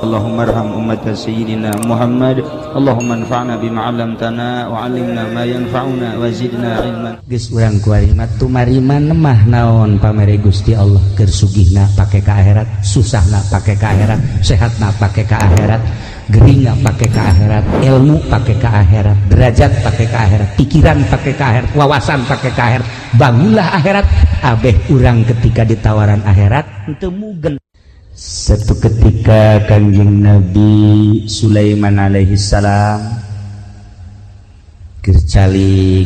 Allahumma arham ummata sayyidina Muhammad. Allahumma anfa'na bima 'allamtana wa 'allimna ma yanfa'una wa zidna ilman. Geus urang kuari mah tumarima mah naon pamere Gusti Allah, keur sugihna pake ka akhirat, susahna pake ka akhirat, sehatna pake ka akhirat, geringna pake ka akhirat, ilmu pake ka akhirat, derajat pake ka akhirat, pikiran pake ka akhirat, wawasan pake ka akhirat. Bangunlah akhirat. Abeh urang ketika ditawaran akhirat teu mugen. Satu ketika Kanjeng Nabi Sulaiman alaihi salam keur calik,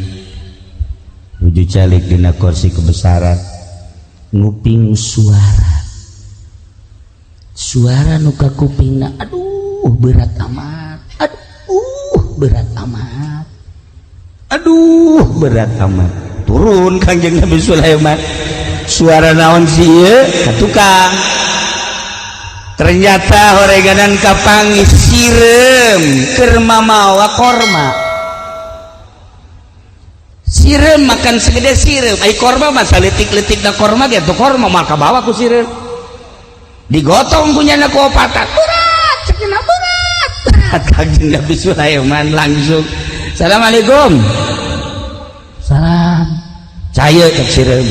nuju calik dina kursi kebesaran, nguping suara, suara nu kakupingna, aduh berat amat, aduh berat amat, aduh berat amat. Turun Kanjeng Nabi Sulaiman, suara naon sih ieu? Ka tukang. Ternyata horeganan kapanggih sireum keur mamawa korma. Sireum makan segede sireum, ai korma mah saleutik-leutikna korma ge tuh korma mah kabawa ku sireum. Digotong punya ku opatan, berat cenah, berat. Kanjeng Nabi Sulaiman langsung, "Assalamualaikum." "Salam." "Caya," cek sireum.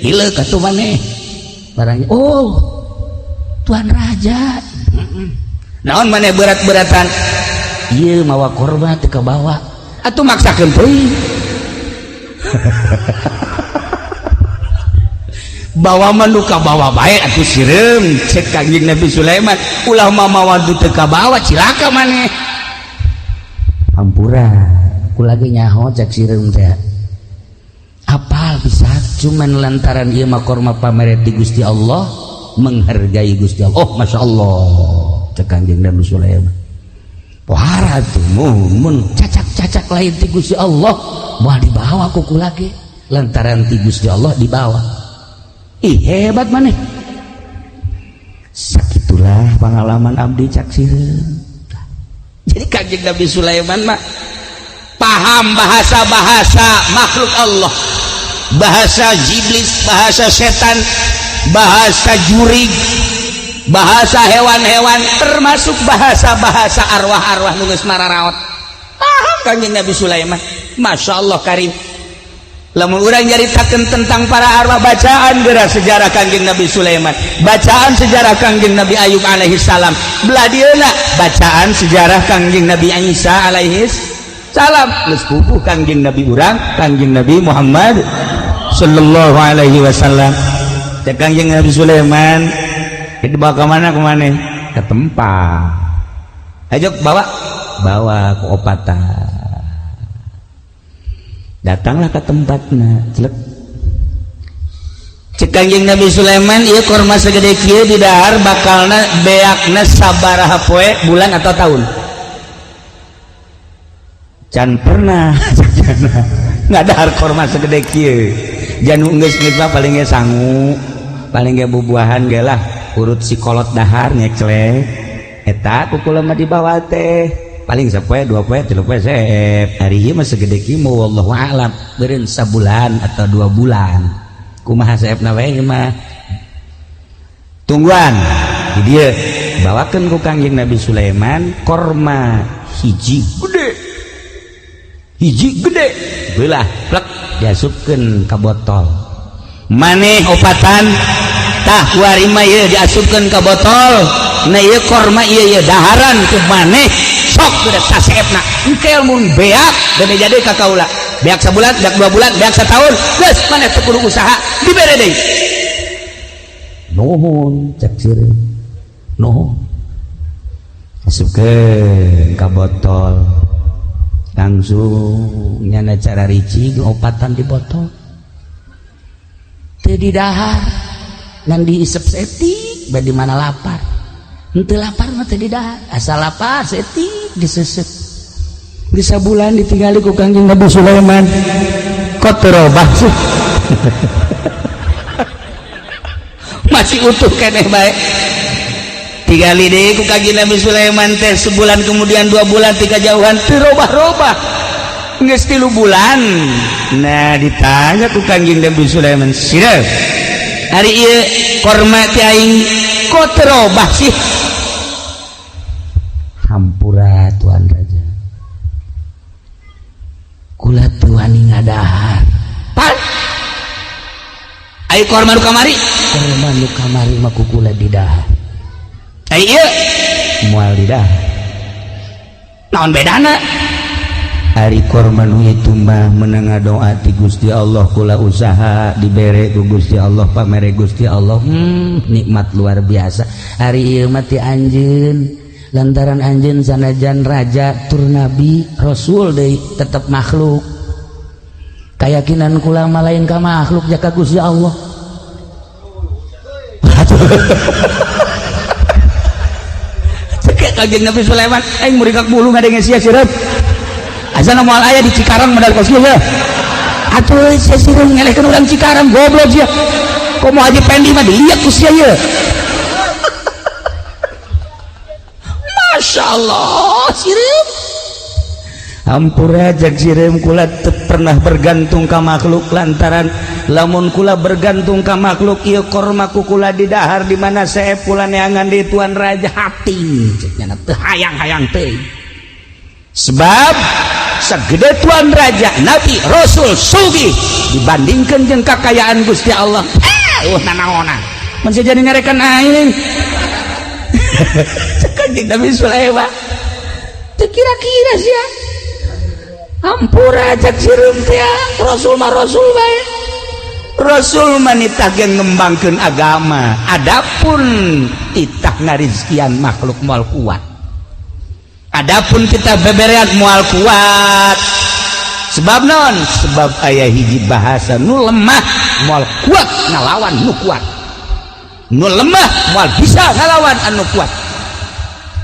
"Hileuk atuh maneh barangnya." "Oh, tuan raja, naon maneh berat-beratan?" "Ieu mawa korma teu kabawa." "Atuh maksakeun teuing." "Bawa mah nu kabawa bae atuh sireum," cek Kanjeng Nabi Sulaiman. "Ulah mamawa nu teu kabawa, cilaka maneh." "Hampura, kula ge nyaho," cek sireum teh. Apal bisa cuman lantaran ieu mah korma pamere ti Gusti Allah, menghargai Gusti Allah. "Oh, Masya Allah," cek Kanjeng Nabi Sulaiman. Pohara tuh mun cacak-cacak lain ti Gusti Allah moal dibawa ku kula ge, lantaran ti Gusti Allah dibawa. Ih, hebat maneh. Sakitulah pengalaman abdi," cak sireum. Jadi Kanjeng Nabi Sulaiman mah paham bahasa-bahasa makhluk Allah, bahasa iblis, bahasa setan, bahasa jurig, bahasa hewan-hewan, termasuk bahasa-bahasa arwah-arwah nu geus mararaot. Paham Kanjeng Nabi Sulaiman. Masya Allah karim. Lamun urang nyaritakeun tentang para arwah, bacaan geura sejarah Kanjeng Nabi Sulaiman, bacaan sejarah Kanjeng Nabi Ayub alaihi salam, belah dieuna bacaan sejarah Kanjeng Nabi Isa alaihi salam, geus puguh Kanjeng Nabi urang, Kanjeng Nabi Muhammad sallallahu alaihi wasallam. Cek Kanjeng Nabi Sulaiman, "Dibawa ke mana kemana?" "Ke tempat." "Ayo bawa." Bawa ke opatan. Datanglah ke tempatnya, celek. Cek Kanjeng Nabi Sulaiman, "Ieu korma segede kieu di dahar bakalna beakna sabaraha poe, bulan atau tahun?" "Can pernah nggak dahar korma segede kieu." Janu geus geus mah paling ge sangu, paling ge bubuahan ge lah, urut si kolot dahar nyeklek eta ku kula mah dibawa teh paling sapoe, 2 poe, 3 poe seep. Hari ieu mah segede kieu, wallahu a'lam beureun sabulan atau 2 bulan, kumaha seepna wae mah. Tungguan di dieu. Bawakeun ku Kangjeng Nabi Sulaiman korma hiji gede, hiji gede belah plek, diasupkeun ka botol. "Maneh opatan tah kuari mah ieu diasupkeun ka botol. Nah, ieu korma ieu, ieu daharan ku maneh, sok geus saseepna. Engke mun beak bebe jadi ka kaula, beak sabulan, beak 2 bulan, beak setahun, geus maneh teu kudu usaha, dibere deui." "Nuhun," cek sireum, "nuhun." Asupkeun ka botol langsung, nyana cara ricing opatan di botol, teu didahar, ngan diisep setik bae. Di mana lapar, henteu lapar mah teu didahar, asal lapar setik disesep. Bisa bulan ditinggali ku Kangjeng Nabi Sulaiman, "Kok teu robah sih, masih utuh keneh bae?" Tingali deui ku Kangjeng Nabi Sulaiman teh sebulan kemudian, 2 bulan, tiga jauhan teu robah-robah. Geus 3 bulan, nah ditanya ku Kangjeng Nabi Sulaiman, "Sira, hari ieu korma ti aing kok teu robah sih?" Hampura Tuan Raja, kula teu wani ngadahar. Pan ai korma nu kamari, korma nu kamari mah ku kula didahar. Ai ieu moal didahar. Naon bedana? Ari korma nu itu mah menang doa ti Gusti Allah, kula usaha dibere ku Gusti Allah, pamere Gusti Allah, nikmat luar biasa. Ari ieu mah ti anjeun, lantaran anjeun sanajan raja tur nabi rasul deui tetep makhluk. Kayakinan kula mah lain ka makhluk jaka Gusti Allah. Cek Kanjeng Nabi Sulaiman aing muringkak bulu ngadenge sia sireut. Azana moal aya di Cikarang modal kos kieu. Atuh sia sireum ngelehkeun urang Cikarang goblok sia. Komo Haji Pendi mah dilihat ku sia ieu. Masya Allah sireum. Hampura jak sireum kula teu pernah bergantung ka makhluk, lantaran lamun kula bergantung ka makhluk ieu korma ku kula didahar di mana seep kula neangan di Tuan Raja hati cek nya teu hayang-hayang teuing. Sebab segede Tuan Raja Nabi Rasul sugih dibandingkan jeung kakayaan Gusti Allah, nanaonan mun jadi nyarekan aing. Cek Kanjeng Nabi Sulaiman teu kira-kira sia. Hampura cek sireum teh Rasul mah Rasul bae. Rasul mah nitah ge ngembangkeun agama, adapun titah ngarizkian makhluk moal kuat. Adapun kita beberean moal kuat. Sebab non? Sebab aya hiji bahasa nu lemah moal kuat ngalawan nu kuat. Nu lemah moal bisa ngalawan anu kuat.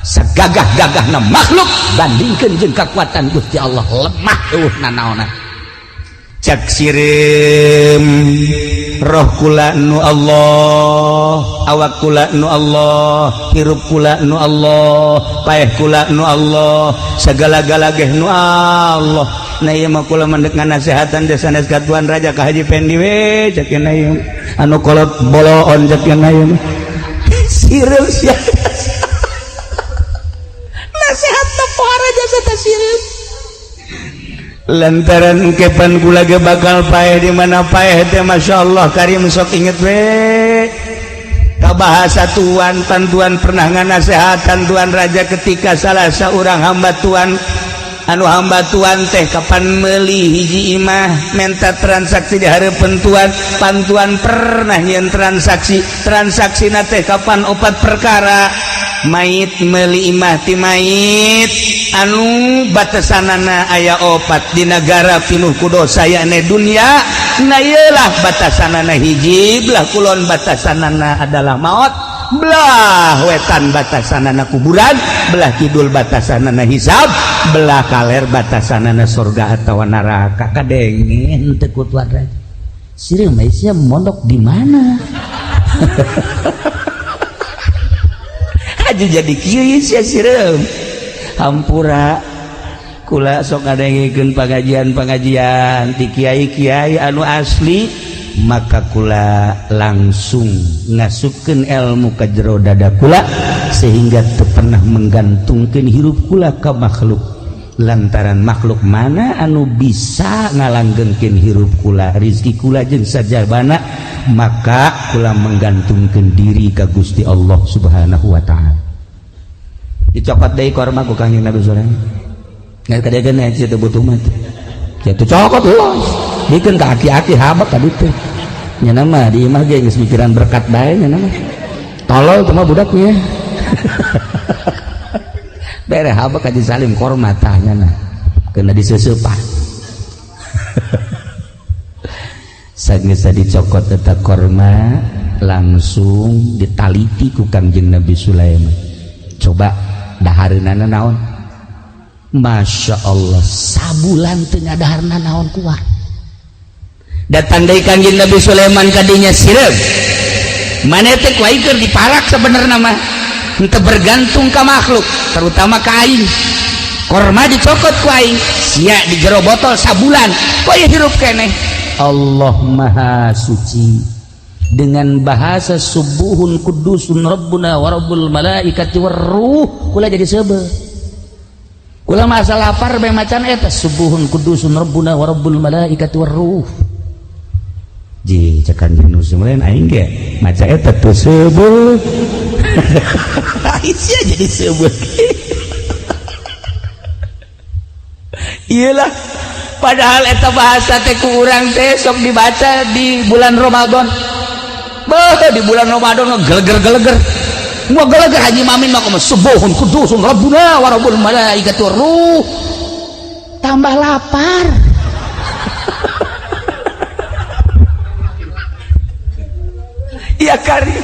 Sagagah-gagahna makhluk bandingkeun jeung kakuatan Gusti Allah lemah eueuh nanaonan. Cak sireum roh kula nu Allah, awak kula nu Allah, hirup kula nu Allah, paeh kula nu Allah, sagala-gala geh nu Allah. Nah ieu mah kula mendek nganasehatan desa sanes ka Tuan Raja ka Haji Pendi we cek nya ieu anu kolot boloon cek nya ieu. Sireum sia. Nasehat teh poho jasa teh sireum. Lantaran kepan kula ge bakal paeh di mana paeh teh masyaallah karim sok inget we ka bahasa Tuan, pan Tuan pernah nganasehatan Tuan Raja ketika salah seorang hamba Tuan anu hamba Tuan teh kapan meuli hiji imah menta transaksi di hareupeun Tuan, pan Tuan pernah nyieun transaksi, transaksina teh kapan opat perkara mayit meuli imah ti mayit anu batasanana aya opat di negara pinuh ku dosa yakni dunia. Nah ieulah batasanana hiji, belah kulon batasanana adalah maut, belah wetan batasanana kuburan, belah kidul batasanana hisab, belah kaler batasanana surga atawa neraka. Kadenge henteu ku Tuan Raja. Sireum sia mondok di mana? Aja jadi kieu sia sireum. Hampura kula sok ngadengikeun pangajian-pangajian ti kiai-kiai anu asli, maka kula langsung ngasupkeun ilmu ka jero dada kula sehingga teu pernah menggantungkeun hirup kula ka makhluk. Lantaran makhluk mana anu bisa ngalanggengkeun hirup kula, rizki kula jeung sajabana, maka kula menggantungkeun diri ka Gusti Allah Subhanahu wa taala. Dicokot deui korma ku Kangjeng Nabi Sulaiman. Ngan kadegeun aya teu butuh mah. Kitu cokot los. Bikeun ka aki-aki habak ka ditu. Nya mah di imah ge geus mikiran berkat bae nya mah. Tolol teh mah budaknya. Bere habak ka Salim korma tah nya nah. Keuna diseuseupan. Sageus dicokot eta korma langsung ditaliti ku Kangjeng Nabi Sulaiman. Coba dahareunana naon? Masya Allah, sabulan teu ngadaharna naon kuat. Datang deui Kangjeng Nabi Sulaiman kadinya sireum. Maneh teh ku aing keur diparak sebenarna mah. Henteu bergantung ka makhluk, terutama ka aing. Korma dicokot ku aing, sia di jero botol sabulan, kok ieu hirup keneh. Allah Maha Suci. Dengan bahasa subuhun kudusun rabbuna wa rabbul malaikati warruh, kula jadi seubeuh. Kula masa lapar bae macan eta subuhun kudusun rabbuna wa rabbul malaikati warruh. Ji cek Kanjeng Nusul aing ge maca eta teu seubeuh. Sia jadi seubeuh. Iyalah padahal eta bahasa teh ku urang teh sok dibaca di bulan Ramadan. Beuh di bulan Ramadan geleger-geleger. Mau geleger Haji Mamin mah kumaha subuhun kudusun rabbuna wa rabbul malaikati warruh. Tambah lapar. Ya karim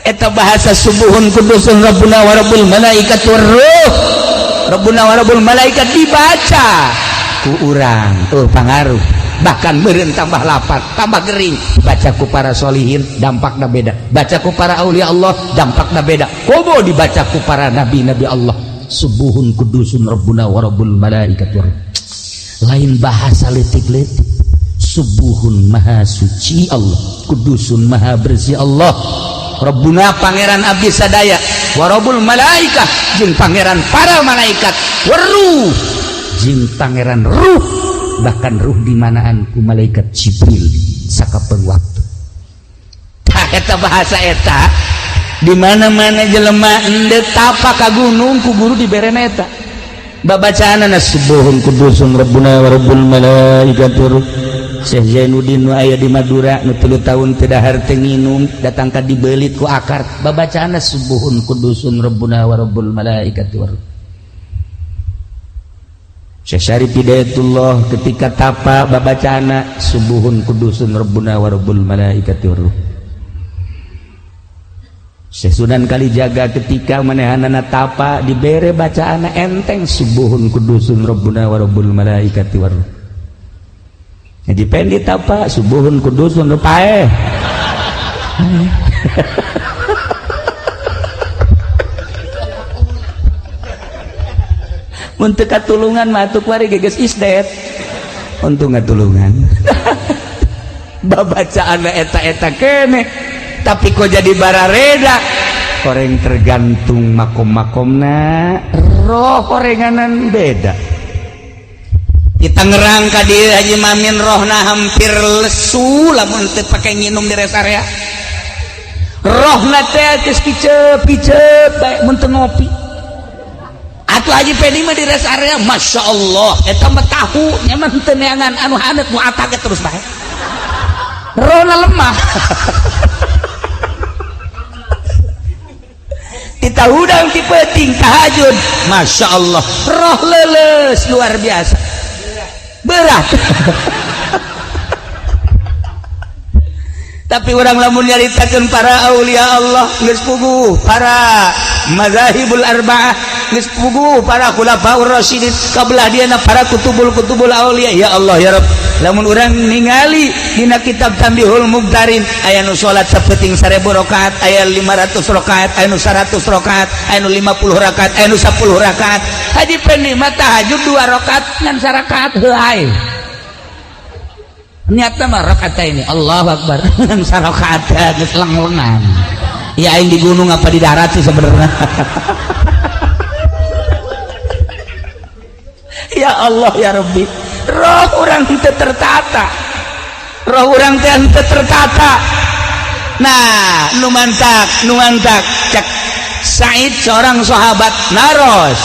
eta bahasa subuhun kudusun rabbuna wa rabbul malaikati warruh. Rabbuna wa rabbul malaikat dibaca ku urang tuh pangaruh bahkan meureun tambah lapar tambah gering baca ku para solihin dampakna beda baca ku para aulia Allah dampakna beda komo dibaca ku para nabi-nabi Allah subuhun kudusun rabbuna wa rabbul malaikat warruh. Lain bahasa leutik-leutik subuhun maha suci Allah kudusun maha bersih Allah Rabbuna pangeran abdi sadaya wa rabbul malaikah jeung pangeran para malaikat waruh jeung pangeran ruh bahkan ruh dimanaan ku malaikat Jibril sakapeung waktu. Tah eta bahasa eta di mana-mana jelema endeu tapa ka gunung ku guru diberena eta babacaanana subuhun kudusun rabbuna wa rabbul malaikati. Syekh Zainuddin nu aya di Madura nu 3 tahun teu dahar teu nginum datang ka dibeulit ku akar babacaanna subuhun kudusun rabbuna wa rabbul malaikati war. Syekh Syarif Hidayatullah ketika tapa babacaanna subuhun kudusun rabbuna wa rabbul malaikati war. Syekh Sunan Kalijaga ketika manehanana tapa dibere bacaanna enteng subuhun kudusun rabbuna wa rabbul malaikati war. Haji Pendi tapa subuhun kudusun paeh. Mun teu katulungan mah atuh kuari geus isdet. Untung ngatulungan. Babacaanna eta-eta keneh tapi kok jadi barareda koreng tergantung makom-makomna roh korenganan beda. Di Tangerang ka dieu Haji Mamin rohna hampir lesu lamun teu pake nginum di rest area. Rohna teh geus kicep-kicep bae mun teu ngopi. Atuh Haji Pedi mah di rest area Masya Allah eta mah tahu nya mah teu neangan anu haneut nu atake terus bae. Rohna lemah. Kita hudang ti peuting tahajud Masya Allah roh leuleus luar biasa. Berat. Tapi orang lamun nyaritakeun para aulia Allah geus puguh para mazahibul arba'ah geus puguh para khulafaur rasyidin kabelah dieuna para kutubul-kutubul aulia ya Allah ya Rabb lamun urang ningali dina kitab Tambihul Mubtarin aya nu salat sapeting 1000 rakaat aya 500 rakaat aya nu 100 rakaat aya nu 50 rakaat aya nu 10 rakaat Haji Pendi mah tahajud 2 rakaat ngan sarakaat heuay niatna mah rakaat ini Allahu Akbar ngan sarakaat geus leng-lengan ya aing di gunung apa di darat sih sebenarnya. Ya Allah ya Rabbi roh urang teu tertata roh urang teh teu tertata. Nah nu mantak cek Said seorang sahabat naros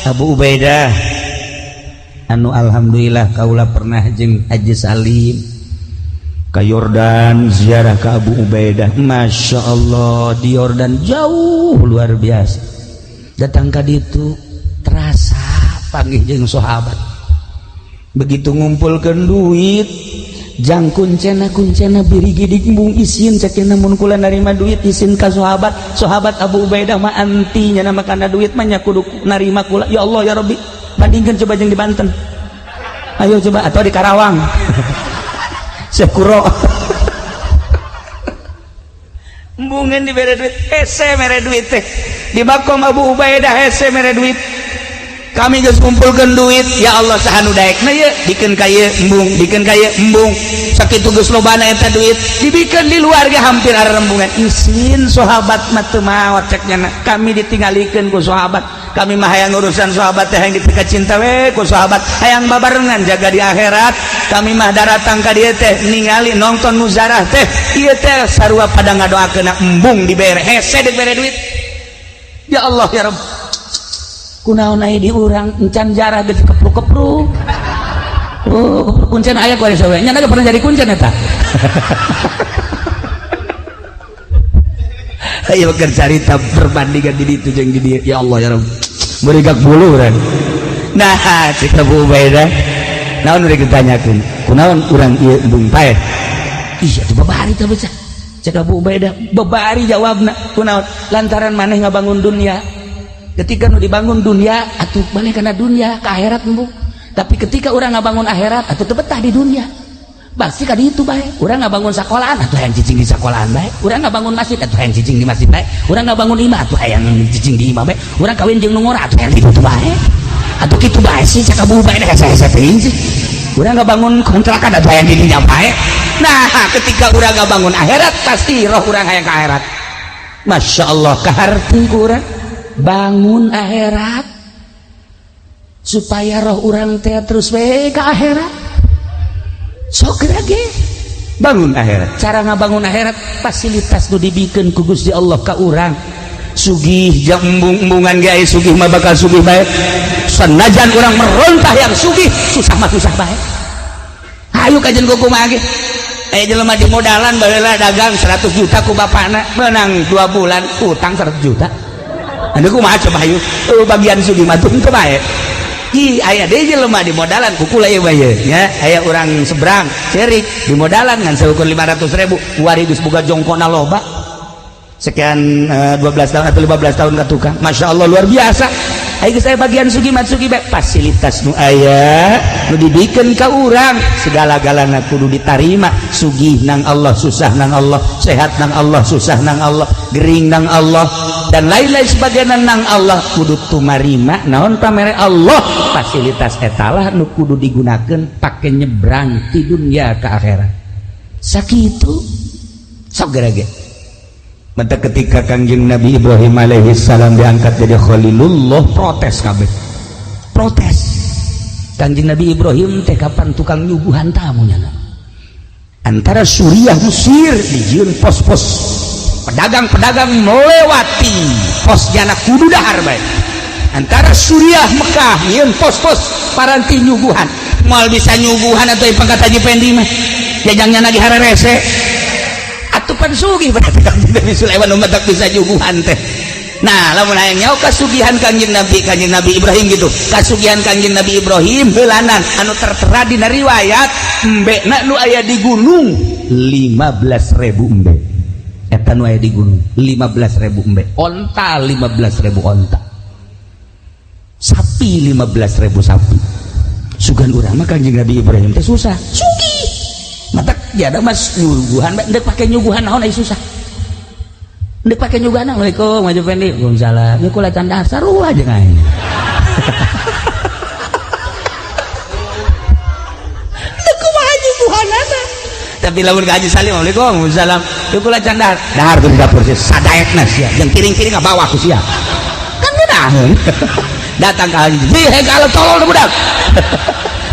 Abu Ubaidah anu alhamdulillah kaula pernah jeung Haji Salim ka Yordan ziarah ka Abu Ubaidah Masya Allah di Yordan jauh luar biasa datang ka ditu terasa panggih jeung sahabat begitu ngumpulkeun duit jang kuncena biri gidik mung isin cekena mun kula narima duit isin ka sahabat Abu Ubaidah mah anti nya makana duit mah nya kudu narima kula ya Allah ya Rabbi bandingkan coba jeung di Banten ayo coba atau di Karawang Sekuro embungeun dibere duit hese mere duit teh di makom Abu Ubaidah hese mere duit kami geus kumpulkeun duit ya Allah saha nu daekna ieu bikeun ka ieu embung bikeun ka ieu embung sakitu geus lobana eta duit dibikeun di luar ge hampir arembungan isin sahabat mah teu maot cek nya kami ditinggalikeun ku sahabat Kami mah hayang urusan sahabat teh hayang dipika cinta we ku sahabat, hayang babarengan jaga di akhirat. Kami mah daratang ka dieu teh ningali nonton muzarah teh ieu teh sarua pada ngadoakeun embung dibere hese dibere duit. Ya Allah ya Rabb, kunaon aya di urang encan jarah geus kepruk-kepruk. Oh, kepruk kuncen aya ku ari sawe nya pernah jadi kuncen eta. Ayo keur carita perbandingan di ditu jeung di dieu. Ya Allah ya Rabb, meurigak bulu urang. Nah, cek Abu Ubaidah, naon rek ditanyakeun? Kunaon urang ieu embung paeh? Ih, atuh babari teh bocah. Cek Abu Ubaidah, babari jawabna. Kunaon? Lantaran maneh ngabangun dunia. Ketika nu dibangun dunia, atuh maneh kana dunia, ka akhirat embung. Tapi ketika urang ngabangun akhirat, atuh teu betah di dunia. Pasti ka ditu bae. Urang ngabangun sekolahan atuh hayang cicing di sekolahan bae. Urang ngabangun masjid atuh hayang cicing di masjid bae. Urang ngabangun imah atuh hayang cicing di imah bae. Urang kawin jeung nu ngora atuh hayang di ditu bae. Atuh kitu bae sih cak Abu Ubaidah hese-hese teuing sih. Urang ngabangun kontrakan atuh hayang di dinya bae. Nah, ketika urang ngabangun akhirat pasti roh urang hayang ka akhirat. Masya Allah, kaharti ku urang bangun akhirat supaya roh urang teh terus we ka akhirat. Sok ge bangun akhirat. Cara ngabangun akhirat fasilitas nu dibikeun ku Gusti Allah ka urang. Sugih jeung embung-embungan ge sugih mah bakal sugih bae. Sanajan urang merontah yang sugih, susah mah susah bae. Hayu kajen kumaha ge. Aya jelema di modalan baheula dagang 100 juta ku bapakna, menang 2 bulan utang 100 juta. Anu kumaha coba hayu? Bagian sugih mah teu bae. Ih, aya deui jelema di modalan kukula ieu bae nya, aya urang seberang cerik di modalan ngan seukur 500.000, wari geus boga jongkona loba. Sekian 12 tahun atau 15 tahun ka tukang. Masya Allah luar biasa. Ayo saya bagian sugi mat sugi bae fasilitas nu aya nu dibikeun ka urang segala-galana kudu ditarima. Sugih nang Allah, susah nang Allah, sehat nang Allah, susah nang Allah, gering nang Allah, dan lain-lain sebagainya nang Allah kudu tumarima naon pamere Allah. Fasilitas etalah nu kudu digunakeun pake nyebrang ti dunia ke akhirat. Sakitu sok gerege. Maka ketika Kangjeng Nabi Ibrahim alaihi salam diangkat jadi Khalilullah, protes kabeh. Protes. Kangjeng Nabi Ibrahim teh kapan tukang nyuguhan tamu nya. Antara Suriah Mesir dijieun pos-pos pedagang-pedagang melewati pos jana kudu dahar bae. Antara Suriah Mekah nyieun pos-pos paranti nyuguhan. Moal bisa nyuguhan atuh pangkat Haji Pendi mah. Jajangnya lagi hararese. Atupan sugih berarti Kangjeng Nabi Sulaiman umat tak bisa nyuguhan teh. Nah, lamun hayang nyaho kasugihan Kangjeng Nabi Ibrahim gitu. Kasugihan Kangjeng Nabi Ibrahim heulanan anu tertera dina riwayat embekna nu aya di gunung 15.000 embe. Eta nu aya di gunung 15.000 embe. Onta 15.000 onta. Sapi 15.000 sapi. Sugan urang mah Kangjeng Nabi Ibrahim teh susah. Sugih. Mata ya ada mas nyuguhan ndek pake nyuguhan naon ai susah. Ndek pake nyuguhan Assalamualaikum Haji Fendi. Waalaikumsalam. Ieu kula can dahar sarua jeung aing. Ndek kumaha nyuguhanana. Tapi lamun ka Haji Salim Waalaikumsalam. Waalaikumsalam. Ieu kula can dahar. Dahar tuh di dapur sia sadaekna sia. Jeung piring-piring ngabawa ku sia. Kan ngeunaheun. Datang ka Haji. Hei kalau tolol budak.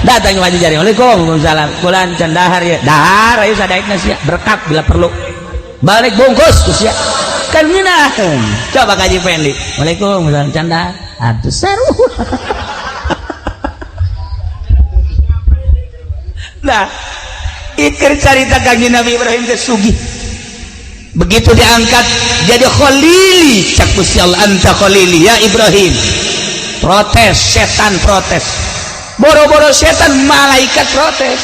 Datang ke Haji Jari. Waalaikumsalam. Kula can dahar ya. Dahar ayo sadaekna sia. Berkat bila perlu. Balik bungkus ku sia. Kan ngeunaheun. Coba ka Haji Fendi. Waalaikumsalam can dahar. Atuh seru. Nah, iker carita Kangjeng Nabi Ibrahim teh sugih. Begitu diangkat jadi khalili, cak Gusti Allah anta khalili ya Ibrahim. Protes, setan protes. Boro-boro setan, malaikat protes.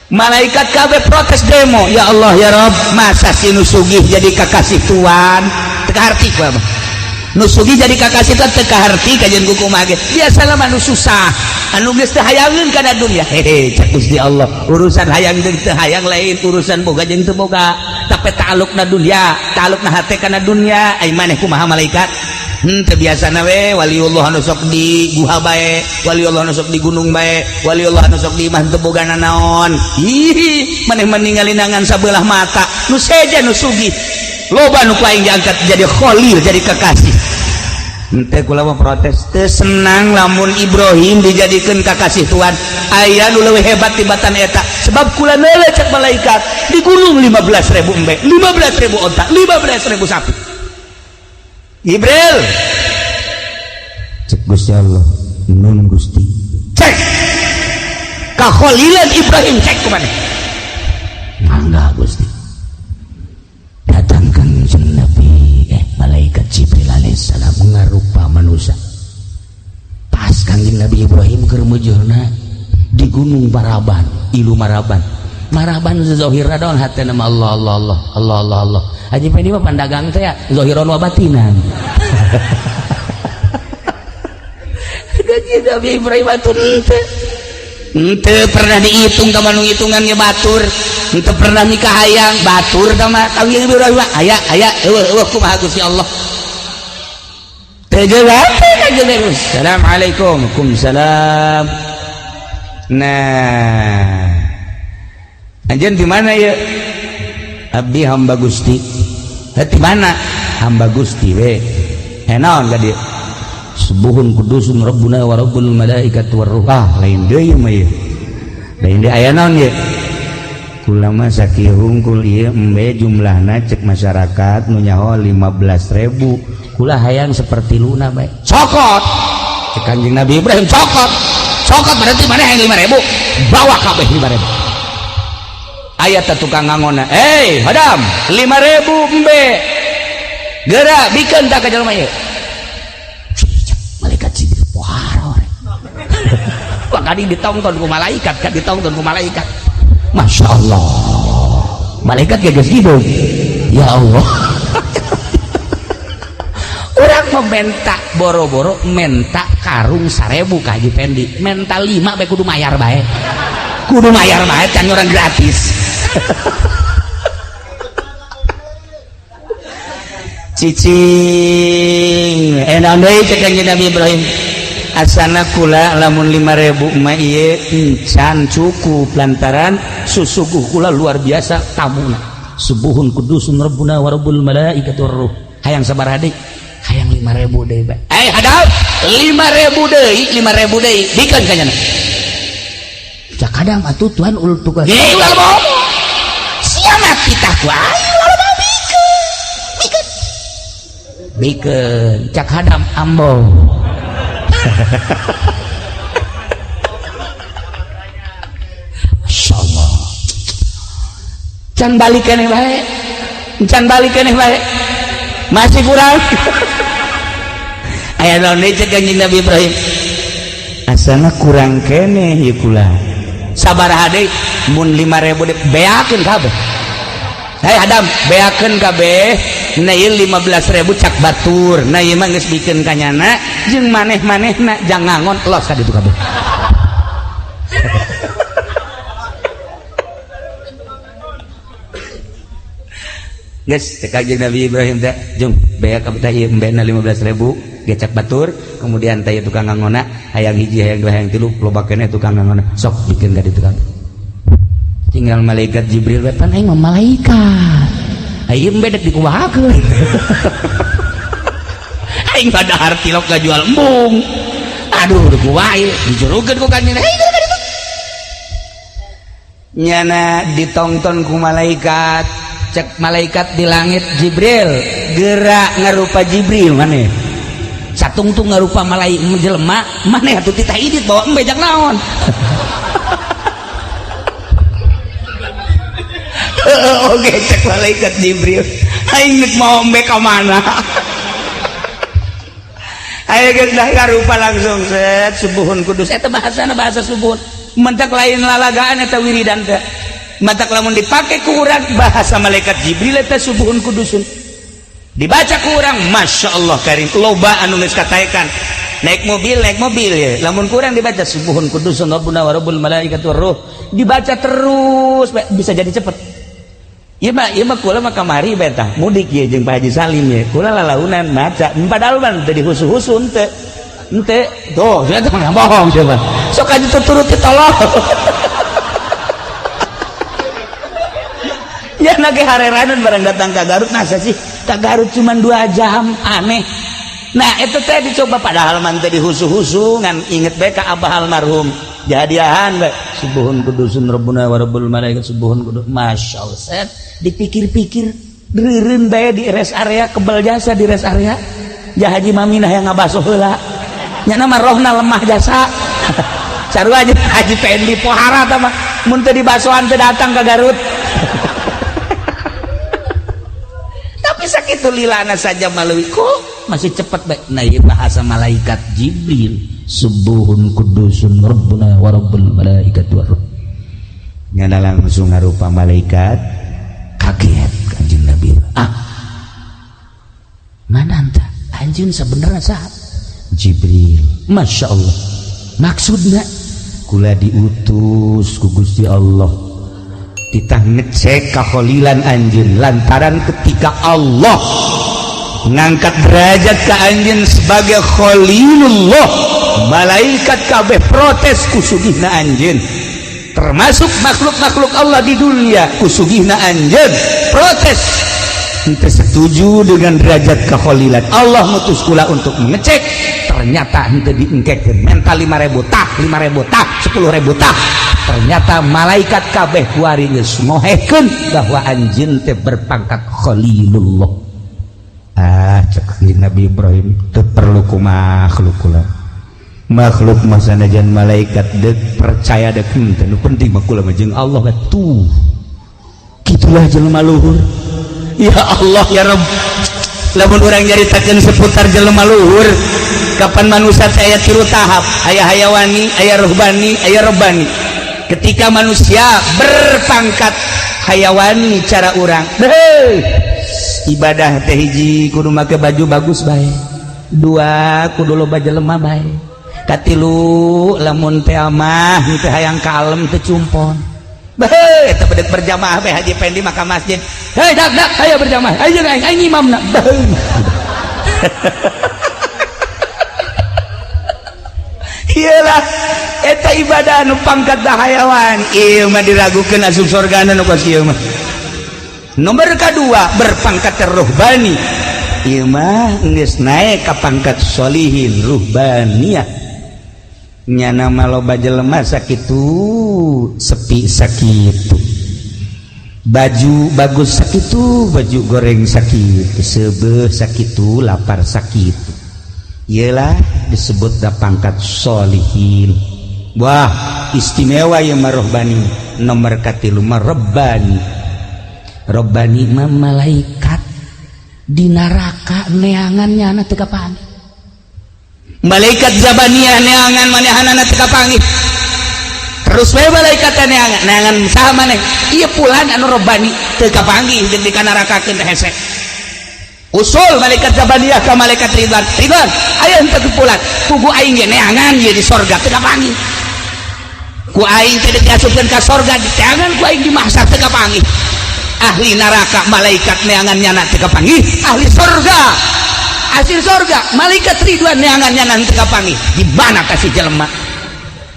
Malaikat kabeh protes demo. Ya Allah ya Rabb, masa si nu sugih jadi kakasih tuan? Teu kaharti ku abah. Nu sugih jadi kakasih tuan teu kaharti kajian ku kumaha ge. Biasalah mah nu susah, anu geus teu hayangeun kana dunya. Hehe, cak Gusti Allah, urusan hayang jeung teu hayang lain, urusan boga jeung teu boga. Tapi ta'alluqna dunya, ta'alluqna hate kana dunya. Ai maneh kumaha malaikat? Teu biasana we waliullah anu sok di guha bae, waliullah anu sok di gunung bae, waliullah anu sok di imah teu boga nanaon. Ih, maneh mah ningali sabelah mata, nu seja nu sugih. Loba nu ku aing diangkat jadi khalil, jadi kekasih. Ente kula mah protes teu senang lamun Ibrahim dijadikeun kakasih Tuhan. Aya nu leuwih hebat tibatan eta. Sebab kula neuleuh cek malaikat di gunung 15.000 embe, 15.000 onta, 15.000 sapi. Jibril cek Gusti Allah, nun Gusti. Cek kakholilan Ibrahim cek kumaha? Mangga Gusti. Datangkan Nabi malaikat Jibril alaihissalam ngarupa manusia. Pas Kangjeng Nabi Ibrahim keur mujurna di Gunung Maraban, ilu Maraban. Maraban zahirna doang hatena mah Allah Allah Allah Allah Allah Allah. Haji Pendi mah pandagang teh ya zahiran wa batinan. Kangjeng Nabi Ibrahim atuh henteu pernah dihitung ka manu hitungannya batur. Henteu pernah nikah hayang batur ka mah Kangjeng Ibrahim aya aya eueuh eueuh kumaha Gusti Allah. Teu jelas Kangjeng Nabi. Assalamualaikum. Waalaikumsalam. Nah, anjeun di mana ya? Abdi hamba Gusti. Di mana? Hamba Gusti we. Naon ka dieu? Subuhun kudusun rabbuna wa rabbul malaikati warruh. Ah, lain deui mah ieu. Lain deui aya naon ieu? Kula mah sakieu hungkul ieu embe jumlahna cek masyarakat nu nyaho 15.000. Kula hayang seperti luna bae. Cokot. Cek Kanjeng Nabi Ibrahim cokot. Cokot berarti mana yang 5.000? Bawa kabeh 5.000. Aya teh tukang ngangona. Hei, hadam, 5.000 embe. Geura bikeun tah ka jelema ieu. Malaikat Jibril pohara. Wah, kadi ditongton ku malaikat, kan ditongton ku malaikat. Masya Allah. Malaikat geus hidup. Ya Allah. Urang mau menta boro-boro menta karung 1.000 ka Haji Pendi. Menta 5 bae kudu mayar bae. Kudu mayar bae can orang gratis. Cicing naon deui cek Kanjeng Nabi Ibrahim. Asana kula lamun 5.000 mah ieu encan cukup lantaran susuguh kula luar biasa tamuna. Subuhun kudusun rabbuna wa rabbul malaikati warruh. Hayang sabaraha deui? Hayang 5.000 deui bae. Eh hadap 5.000 deui, 5.000 deui bikeun ka nyana. Cak kadang atuh Tuhan ul tukang. Hei ulah bohong. Sia mati tah ku aing ulah bohong bikeun. Bikeun. Bikeun cak hadam ambo. Masya Allah. Can balik keneh bae. Can balik keneh bae. Masih kurang. Aya naon deui cek Kanjeng Nabi Ibrahim. Asana kurang keneh ieu kula. Sabaraha deui mun 5.000 deui beakeun kabeh. Hei Adam, beakeun kabeh. Nah ieu 15.000 cak batur. Nah ieu mah geus bikeun ka nyana jeung maneh-manehna jang ngangon los ka ditu kabeh. Geus cek Kanjeng Nabi Ibrahim teh, jung beak kabeh teh ieu embena 15.000 gecak batur, kemudian teh tukang ngangona hayang hiji hayang dua hayang tilu loba keneh tukang ngangona sok bikeun ka ditu kabeh. Tinggal malaikat Jibril we pan aing mah malaikat. Aing bedek dikumahakeun. Aing padahar tilok gajual embung. Aduh kumaha ieu dijurukeun ku kanjeng. Hei ka ditu. Nyana ditongton ku malaikat. Cek malaikat di langit Jibril gerak ngarupa Jibril maneh. Satungtung ngarupa malaikat jelema maneh atuh titah idit bawa embe jang naon. Oke cek malaikat Jibril aing geus mau embe ka mana. Aing geus dah ngarupa langsung set subuhun kudus eta bahasana bahasa subuhun. Mentak lain lalagaan eta wiridan teh. Matak lamun dipake ku urang bahasa malaikat Jibril eta subuhun kudusun. Dibaca ku urang Masya Allah karim loba anu geus kataekan. Naik mobil ya. Lamun kurang dibaca subuhun kudusun rabbuna wa rabbul malaikati warruh. Dibaca terus bisa jadi cepet. Ieu mah kula mah kamari bae tah mudik ye jeung Pak Haji Salim ye. Kula lalaunan maca padahal mah teu dihusu-husu henteu. Henteu. Tuh, sia teh bohong coba. Sok aja tuturuti tolong. Ya nage hareranan barang datang ke Garut, masa sih ke Garut cuma 2 jam, aneh. Nah, itu teh dicoba, padahal man teh dihusu-husu ngan inget bae ka abah almarhum. Jadiahan bae subuhun kudusun rabbuna wa rabbul malaikat subuhun kudus. Masya Allah, set dipikir-pikir reureun bae di rest area, kebel jasa di rest area. Ja Haji Maminah yang ngabaso heula. Nya mah rohna lemah jasa. Sarua aja Haji Pendi pohara tah mah mun teu dibasoan teu datang ke Garut. Tapi sakitu lilana saja malui kok masih cepet bae. Nah, ieu bahasa malaikat Jibril, subuhun kudusun rabbuna wa rabbul malaikat wa ruh. Nyana langsung ngarupa malaikat kaget Kanjeng Nabi. Ah, mana anta? Anjeun sebenarnya saha? Jibril. Masya Allah. Maksudna kula diutus ku Gusti Allah titah ngecek kakholilan anjeun lantaran ketika Allah ngangkat derajat ka anjeun sebagai khalilullah, malaikat kabeh protes kusugihna anjeun, termasuk makhluk-makhluk Allah di dunia kusugihna anjeun protes henteu setuju dengan derajat kekholilan. Allah mutus kula untuk mengecek, ternyata henteu diengkekeun, mental 5.000 tah, 5.000 tah, 10.000 tah. Ternyata malaikat kabeh kuari geus ngohekeun bahwa anjeun teh berpangkat khalilullah. Ah, cek Nabi Ibrahim, teu perlu ku makhluk kula. Makhluk mah sanajan malaikat deuk percaya deuk henteu, nu penting mah kula mah jeung Allah tuh. Kitulah jelema luhur. Ya Allah ya Rabb, lamun urang nyaritakeun seputar jelema luhur, kapan manusia teh aya tilu tahap, aya hayawani, aya ruhbani, aya robbani. Ketika manusia berpangkat hayawani cara urang, ibadah teh hiji kudu make baju bagus bae, dua kudu loba jelema bae, katilu lamun teh mah teh hayang kalem teh cumpon. Beuh, eta bedek berjamaah bae Haji Pendi maka masjid. Hei dak dak, ayo berjamaah. Ayo aing aing imamna. Beuh. Iyalah eta ibadah anu pangkat da hayawan. Ieu mah diragukeun asup sorgana nu kos ieu mah. Nomor kedua berpangkat ruhbani. Ieu mah geus naik ka pangkat sholihin ruhbaniyah. Nyana mah loba jelema sakitu sepi sakitu, baju bagus sakitu, baju goreng sakitu, seubeuh sakitu, lapar sakitu. Iyalah disebut da pangkat sholihin. Wah, istimewa ieu mah rohbani. Nomor katilu mah robbani. Robbani mah malaikat di neraka neangan nyana teu kapanggih. Malaikat Zabaniyah neangan manehanana teu kapanggih. Terus we malaikat neangan, neangan saha maneh? Ieu pulan anu robbani teu kapanggih jeung dikanarakakeun teh hese. Usul malaikat Zabaniyah ka malaikat Ridwan. Ridwan, aya henteu pulan. Pugu aing ge neangan ieu di sorga teu kapanggih. Ku aing teh diasupkeun ka sorga, diteangan ku aing di mahsyar teu kapanggih. Ahli neraka malaikat neangan nyana teu kapanggih, ahli sorga hasil sorga malaikat Ridwan neangan nyana teu kapanggih. Di mana kasih jelema?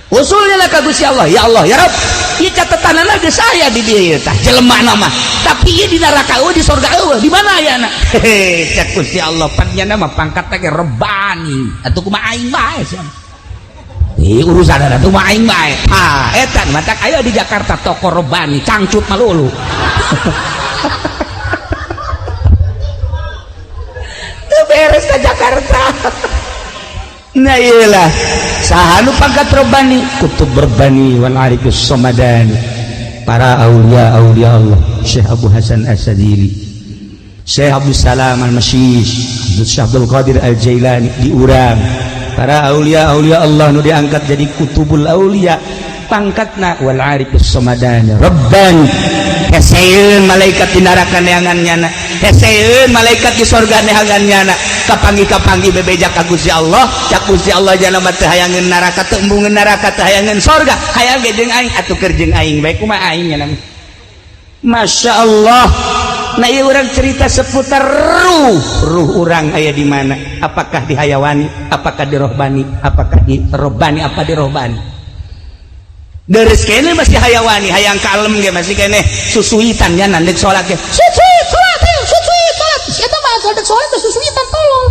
Usulnya lah ka Gusti Allah, ya Allah ya Rabb, ieu catetanana geus aya di dieu tah jelema mah, tapi ieu di neraka eueuh, di sorga eueuh, di mana ayana? Hehe, cek Gusti Allah pan nyana mah pangkat teh rebani atuh kumaha aing bae sia. Ih, urusan atuh mah aing bae. Ah, eta matak aya di Jakarta toko rebani cangcut malulu. Teu beres ka Jakarta. Nah iyalah saha nu pangkat robbani, kutub robbani wal arifus somadani, para aulia aulia Allah, Syekh Abu Hasan As-Sadili, Syekh Abdul Salam Al-Masyish, Syekh Abdul Qadir Al-Jailani diurang, para aulia aulia Allah nu diangkat jadi kutubul aulia pangkatna wal arifus somadani robbani. Heseun malaikat di neraka neangan nyana, heseun malaikat di sorga neangan nyana, kapanggih-kapanggih bebeja ka Gusti Allah, cak Gusti Allah jana mah teu hayangeun neraka, teu embungeun neraka, teu hayangeun sorga, hayang ge jeung aing atuh keur jeung aing bae kumaha aing nya. Masya Allah. Nah ieu urang cerita seputar ruh, ruh urang aya di mana? Apakah di hayawani, apakah di rohbani, apakah di robbani, apa di rohbani? Deres kene masih hayawani, hayang kalem ge masih kene susuitan nya nandek salat ge. Susuit salat, susuit salat. Eta mah dek salat teh susuitan tolong.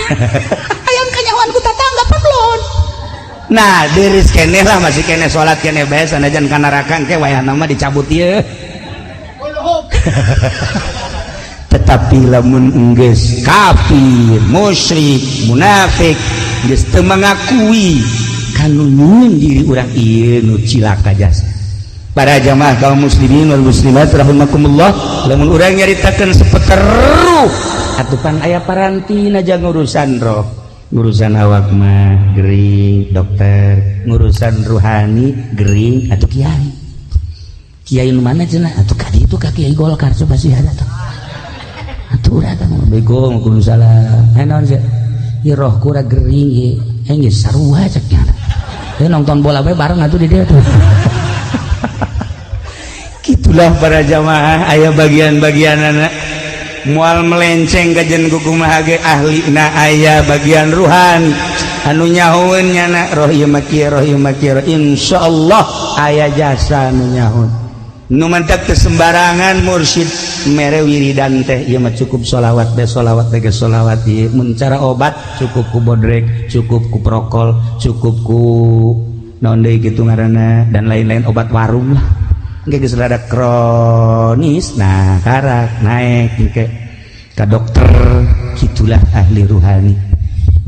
Hayang kanyahoan ku tatangga pablon. Nah, deris keneh lah, masih keneh salat keneh bae, sanajan ka neraka engke wayahna mah dicabut ieu. Tetapi lamun enggeus kafir, musyrik, munafik, geus teu mengakui kanu nyieun diri urang, ieu nu cilaka jasa. Para jamaah kaum muslimin wal muslimat rahimakumullah, lamun urang nyaritakeun seputar ruh, atuh pan aya parantina aja ngurusan roh. Ngurusan awak mah gering dokter, ngurusan ruhani gering atau kiai. Kiai nu mana cenah? Atuh ka ditu ka Kiai Golkar, coba sih ada tuh. Atuh urang kan bego, kudu salah. Eh, naon sih? Ieu roh kura gering ieu. Eh, geus sarua cek nya. Eh, nonton bola bae bareng atuh di dieu tuh. Gitulah para jamaah, aya bagian-bagian anak mual melenceng kajen kukumaha ge ahli na aya bagian ruhan anu nyahoeun nyana roh ieu mah kieu, roh ieu mah kieu. Insyaallah aya jasa anu nyahoeun nu mantak teu sembarangan mursyid mere wiridan teh. Ieu mah cukup sholawat be, sholawat be, sholawat ieu. Mun cara obat cukup ku bodrek, cukup ku prokol, cukup ku naon deui kitu ngaranna, dan lain-lain, obat warung lah. Engke geus rada kronis, nah karak naik engke ka dokter. Gitulah ahli ruhani.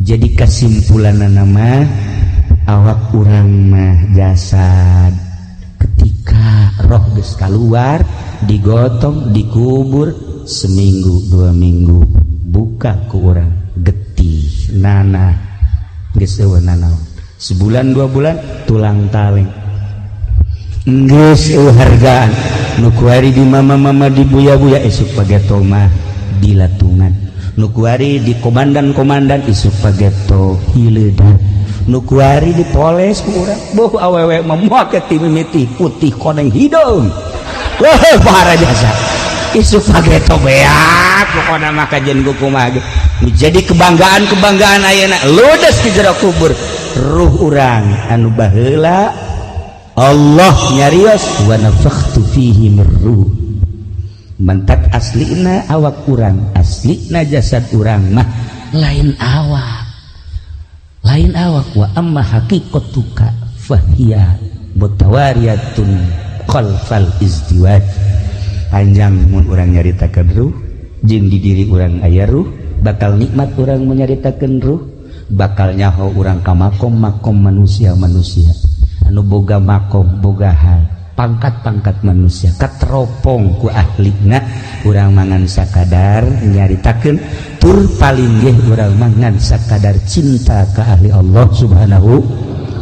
Jadi kesimpulan nama awak urang mah jasad, ketika roh geus keluar, digotong, dikubur, seminggu 2 minggu buka ku urang getih nanah, geus eueuh nanaon. Sebulan 2 bulan tulang taleng, geus eueuh hargaan. Nu kuari di mama-mama, di buya-buya, isuk pageto mah dilatungan. Nu kuari di komandan-komandan, isuk pageto hileudar. Nu kuari dipoles ku urang, boh awewe mah moal ti mimiti putih koneng hidung, wah para jasa, isuk pageto beak. Pokona mah kajen kumaha ge jadi kebanggaan-kebanggaan ayeuna ludes di jero kubur. Ruh urang anu baheula Allah nyarios wa nafakhtu fihi mir ruh, mantak aslina awak urang, aslina jasad urang mah lain awak, lain awak. Wa amma haqiqatuka fahiya mutawariyatun khalfal izdiwaj. Panjang mun urang nyaritakeun ruh jeung di diri urang aya ruh. Bakal nikmat urang menyaritakeun ruh, bakal nyaho urang ka makom-makom manusia-manusia anu boga makom, boga hal, pangkat-pangkat manusia kateropong ku ahlina. Urang mangan sakadar nyaritakeun, tur paling geh urang mangan sakadar cinta ka ahli Allah Subhanahu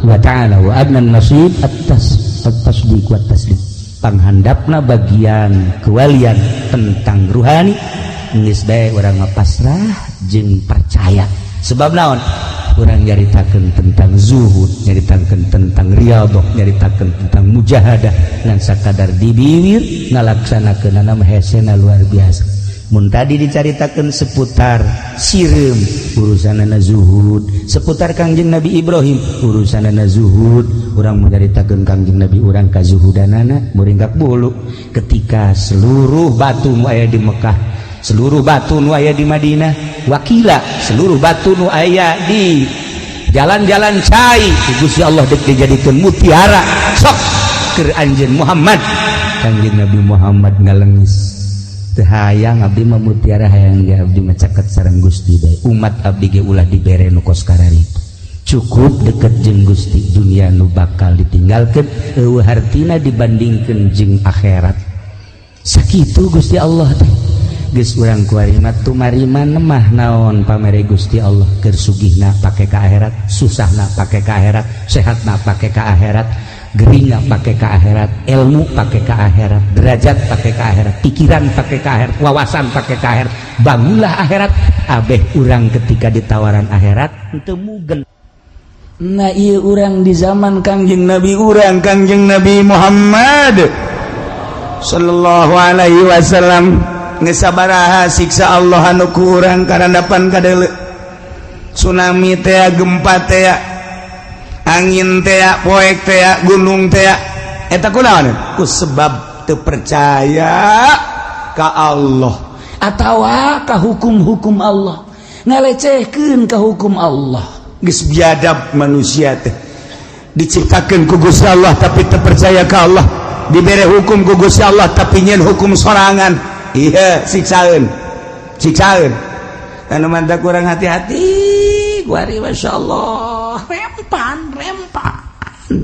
wa Ta'ala. Wa adnan nasib atas at-tasdiq wa taslim. Panghandapna bagian kewalian tentang ruhani, geus bae urang mah pasrah jeung percaya. Sebab naon? Urang nyaritakeun tentang zuhud, nyaritakeun tentang riyadhah, nyaritakeun tentang mujahadah, ngan sakadar di bibir, ngalaksanakeunana mah hesena luar biasa. Mun tadi dicaritakeun seputar sireum, urusanana zuhud, seputar Kangjeng Nabi Ibrahim, urusanana zuhud. Urang mencaritakeun Kangjeng Nabi urang kazuhudanana muringkak bulu. Ketika seluruh batu nu aya di Mekah, seluruh batu nu aya di Madinah, wakila seluruh batu nu aya di jalan-jalan cai, Gusti Allah dek dijadikeun mutiara, sok keur anjeun Muhammad, Kangjeng Nabi Muhammad ngalengis, "Teu hayang abdi mah mutiara, hayang ge abdi mah caket sareng Gusti bae. Umat abdi ge ulah dibere nu kos kararitu, cukup deket jeung Gusti. Dunia nu bakal ditinggalkeun eueuh hartina dibandingkeun jeung akhirat." Sakitu Gusti Allah teh. Geus urang kuari mah tumarima mah naon pamere Gusti Allah. Keur sugihna pake ka akhirat, susahna pake ka akhirat, sehatna pake ka akhirat, geringna pake ka akhirat, ilmu pake ka akhirat, derajat pake ka akhirat, pikiran pake ka akhirat, wawasan pake ka akhirat. Bangunlah akhirat. Abeh urang ketika ditawaran akhirat teu mugen. Nah, iya, urang di zaman Kangjeng Nabi urang, Kangjeng Nabi Muhammad sallallahu alaihi wasallam, geus sabaraha siksa Allah anu ku urang karandapan kadele, tsunami teh, gempa teh, angin teh, poek teh, gunung teh, eta kunaon? Ku sebab teu percaya ka Allah atawa ka hukum-hukum Allah. Ngalecehkeun ka hukum Allah. Geus biadab manusia teh. Diciptakeun ku Gusti Allah tapi teu percaya ka Allah. Dibere hukum ku Gusti Allah tapi nyeun hukum sorangan. Iya, siksaeun. Siksaeun. Anu mantap kurang hati-hati. Kuari Masya Allah, rempan rempan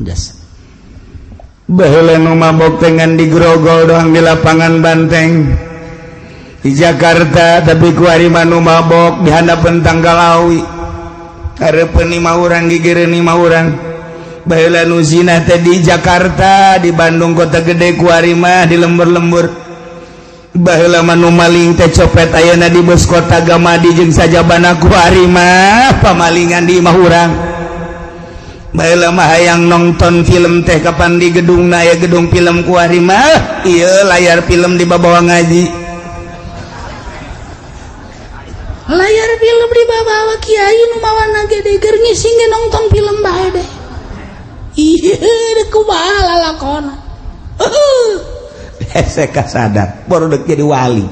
das. Baheula nu mabok teh ngan digrogol doang di lapangan Banteng di Jakarta, tapi kuari mah nu mabok di handapeun Tanggal Awi, hareupeun lima urang, gigireun lima urang. Baheula nu zina teh di Jakarta, di Bandung kota gede, kuari mah di lembur-lembur. Baheula mah nu maling teh copet ayeuna di bus kota Gamadi jeung sajabana, kuari mah pamalingan di imah urang. Baheula mah hayang nonton film teh kapan di gedung na aya gedung film, kuari mah ieu layar film di babawa ngaji. Layar film di babawa kiai nu mawana gede keur ngising ge nonton film bae deh. Iya, kumaha lalakona. Hese kasadar baru dek jadi wali.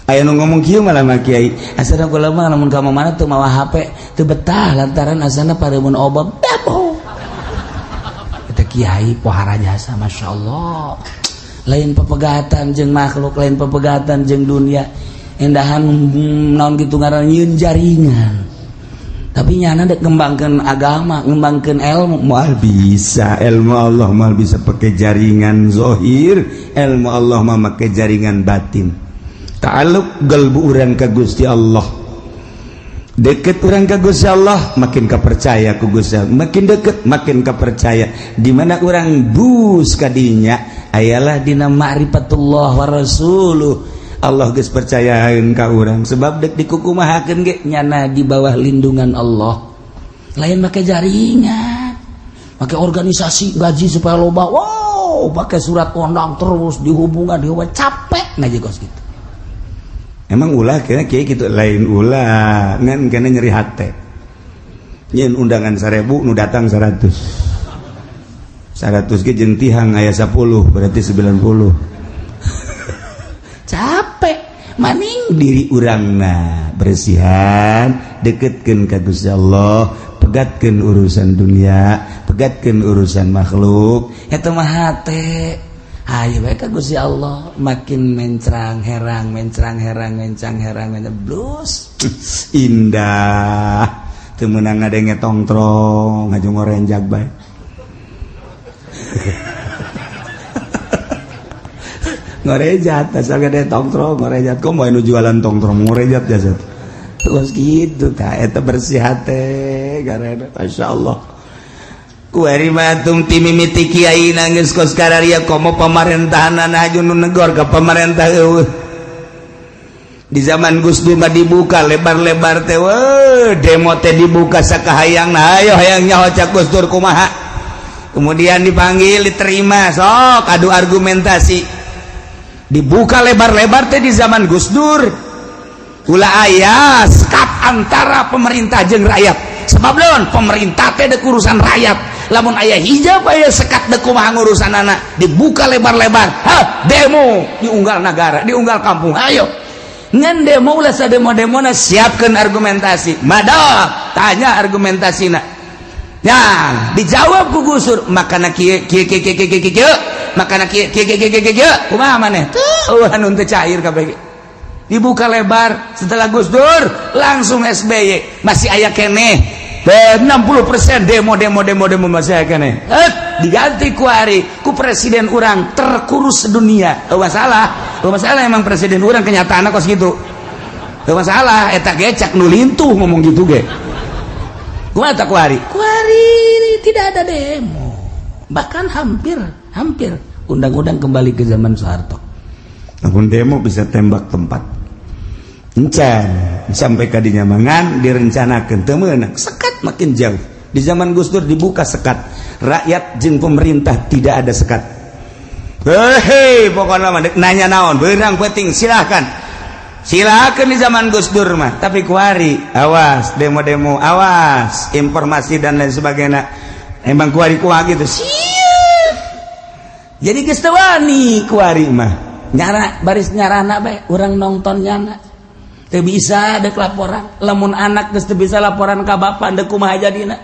Aya nu ngomong kieu malah mah, "Kiai, asana kula mah lamun ka mana teu mawa HP teu betah lantaran asana paremun obam." Dabo eta kiai pohara jasa, Masya Allah. Lain pepegatan jeung makhluk, lain pepegatan jeung dunia, endahan naon gitu ngaran, nyieun jaringan, tapi nyana dek ngembangkeun agama, ngembangkeun ilmu. Moal bisa ilmu Allah, moal bisa pakai jaringan zohir. Ilmu Allah mah make jaringan batin, ta'alluq galbu urang ka Gusti Allah. Deket urang ka Gusti Allah, makin kepercaya ku Gusti Allah, makin deket makin kepercaya. Di mana urang bus kadinya ayalah dina ma'rifatullah wa rasuluh. Allah geus percayaeun ka urang sebab dek dikukumahakeun ge nyana di bawah lindungan Allah. Lain make jaringan, pakai organisasi, gaji supaya loba, wow, pakai surat undang terus dihubungan, dihubungan, capek ngaji kos gitu. Emang ulah kira kiai gitu? Lain ulah, ngan kena nyeri hate. Nyeun undangan 1000, nu datang 100. 100 ge jeung tihang aya 10, berarti 90. Capek maning. Diri urangna bersihan, deketkeun ka Gusti Allah, pegatkeun urusan dunia, pegatkeun urusan makhluk. Eta mah hate. Ayo bae ka Gusti Allah, makin mencrang herang, mencrang herang, mencrang herang, mencrang blus. Indah. Teu meunang ngadenge tongtrong ngaju ngorenjag bae. Ngorejat asal gede tongtrong ngorejat, kok mau nu jualan tongtrong ngorejat jasad terus gitu. Tah eta bersih hate karena masyaallah. Kuari matung ti mimiti kiai nangis kos kararia, komo pemerintahan aju nu negor ka pemerintah eueuh. Di zaman Gus Dur mah dibuka lebar-lebar teh, weh, demo teh dibuka sakahayang. Nah, ayo hayang nyaho cak Gus Dur kumaha. Kemudian dipanggil, diterima, sok adu argumentasi. Dibuka lebar-lebar teh di zaman Gus Dur. Ulah aya sekat antara pemerintah jeung rakyat. Sebab naon? Pemerintah teh dek urusan rakyat. Lamun aya hijab, aya sekat, dek kumaha ngurusan anak. Dibuka lebar-lebar. Hah, demo diunggal negara, diunggal kampung. Ayo. Ngan demo ulah sademo-demona, siapkan argumentasi. Madap, tanya argumentasina. Ya, dijawab ku Gus Dur, makana kieu kieu kieu kieu kieu kieu kieu, makana kieu kieu kieu kieu kieu kieu, kumaha maneh? Tuh, anu teu cair kabeh. Dibuka lebar setelah Gus Dur, langsung SBY masih aya keneh. 60% demo demo demo demo masih aya keneh. Eh, diganti ku ari ku presiden urang terkurus sedunia. Oh, masalah. Oh, masalah emang presiden urang kenyataanna kos gitu. Oh, masalah eta ge cak nu lintuh ngomong gitu ge. Kumaha tah ku ari? Kuari tidak ada demo. Bahkan hampir hampir undang-undang kembali ke zaman Soeharto. Namun demo bisa tembak tempat. Encan sampai kadinya mangan direncanakan teu meunang, sekat makin jauh. Di zaman Gus Dur dibuka sekat. Rakyat jeung pemerintah tidak ada sekat. Hei, pokoknya mah dek nanya naon, beurang penting silahkan. Silakan di zaman Gus Dur mah, tapi kuari awas demo-demo, awas informasi dan lain sebagainya. Emang kuari kuah gitu. Siap. Jadi geus teu wani kuari mah. Nyara baris nyarana bae urang nonton nyana. Teu bisa dek laporan. Lamun anak geus teu bisa laporan ka bapak, dek kumaha jadina?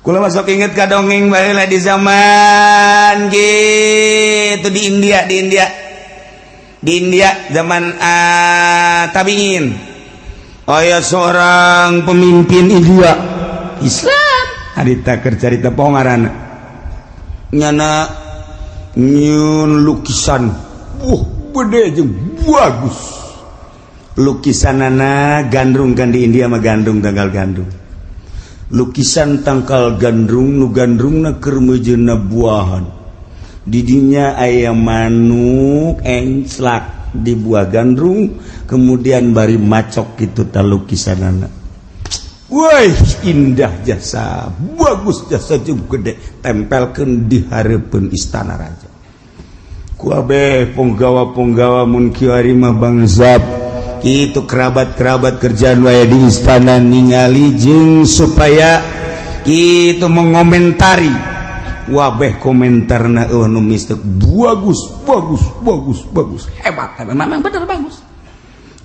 Kula masuk inget ka dongeng baheula di zaman gitu di India, di India, di India zaman tabiin. Aya seorang pemimpin India Islam, harita keur carita, poho ngaranna. Nyana nyieun lukisan, gede jeung bagus lukisanana gandrung. Kan di India mah gandrung, tangkal gandrung, lukisan tangkal gandrung, nu gandrungna keur meujeuhna buahan. Didinya aya manuk enclak di buah gandrung, kemudian bari macok gitu ta lukisanana. Woi, indah jasa, bagus jasa jeung gede, tempelkeun di hareupeun istana raja. Ku punggawa-punggawa, mun kiwari mah bangsap itu, kerabat-kerabat kerjaan wae di istana ningali jeung supaya itu mengomentari. Wabeh komentarna, eueuh nu mistek, bagus, bagus, bagus, bagus, hebat hebat. Memang bener bagus.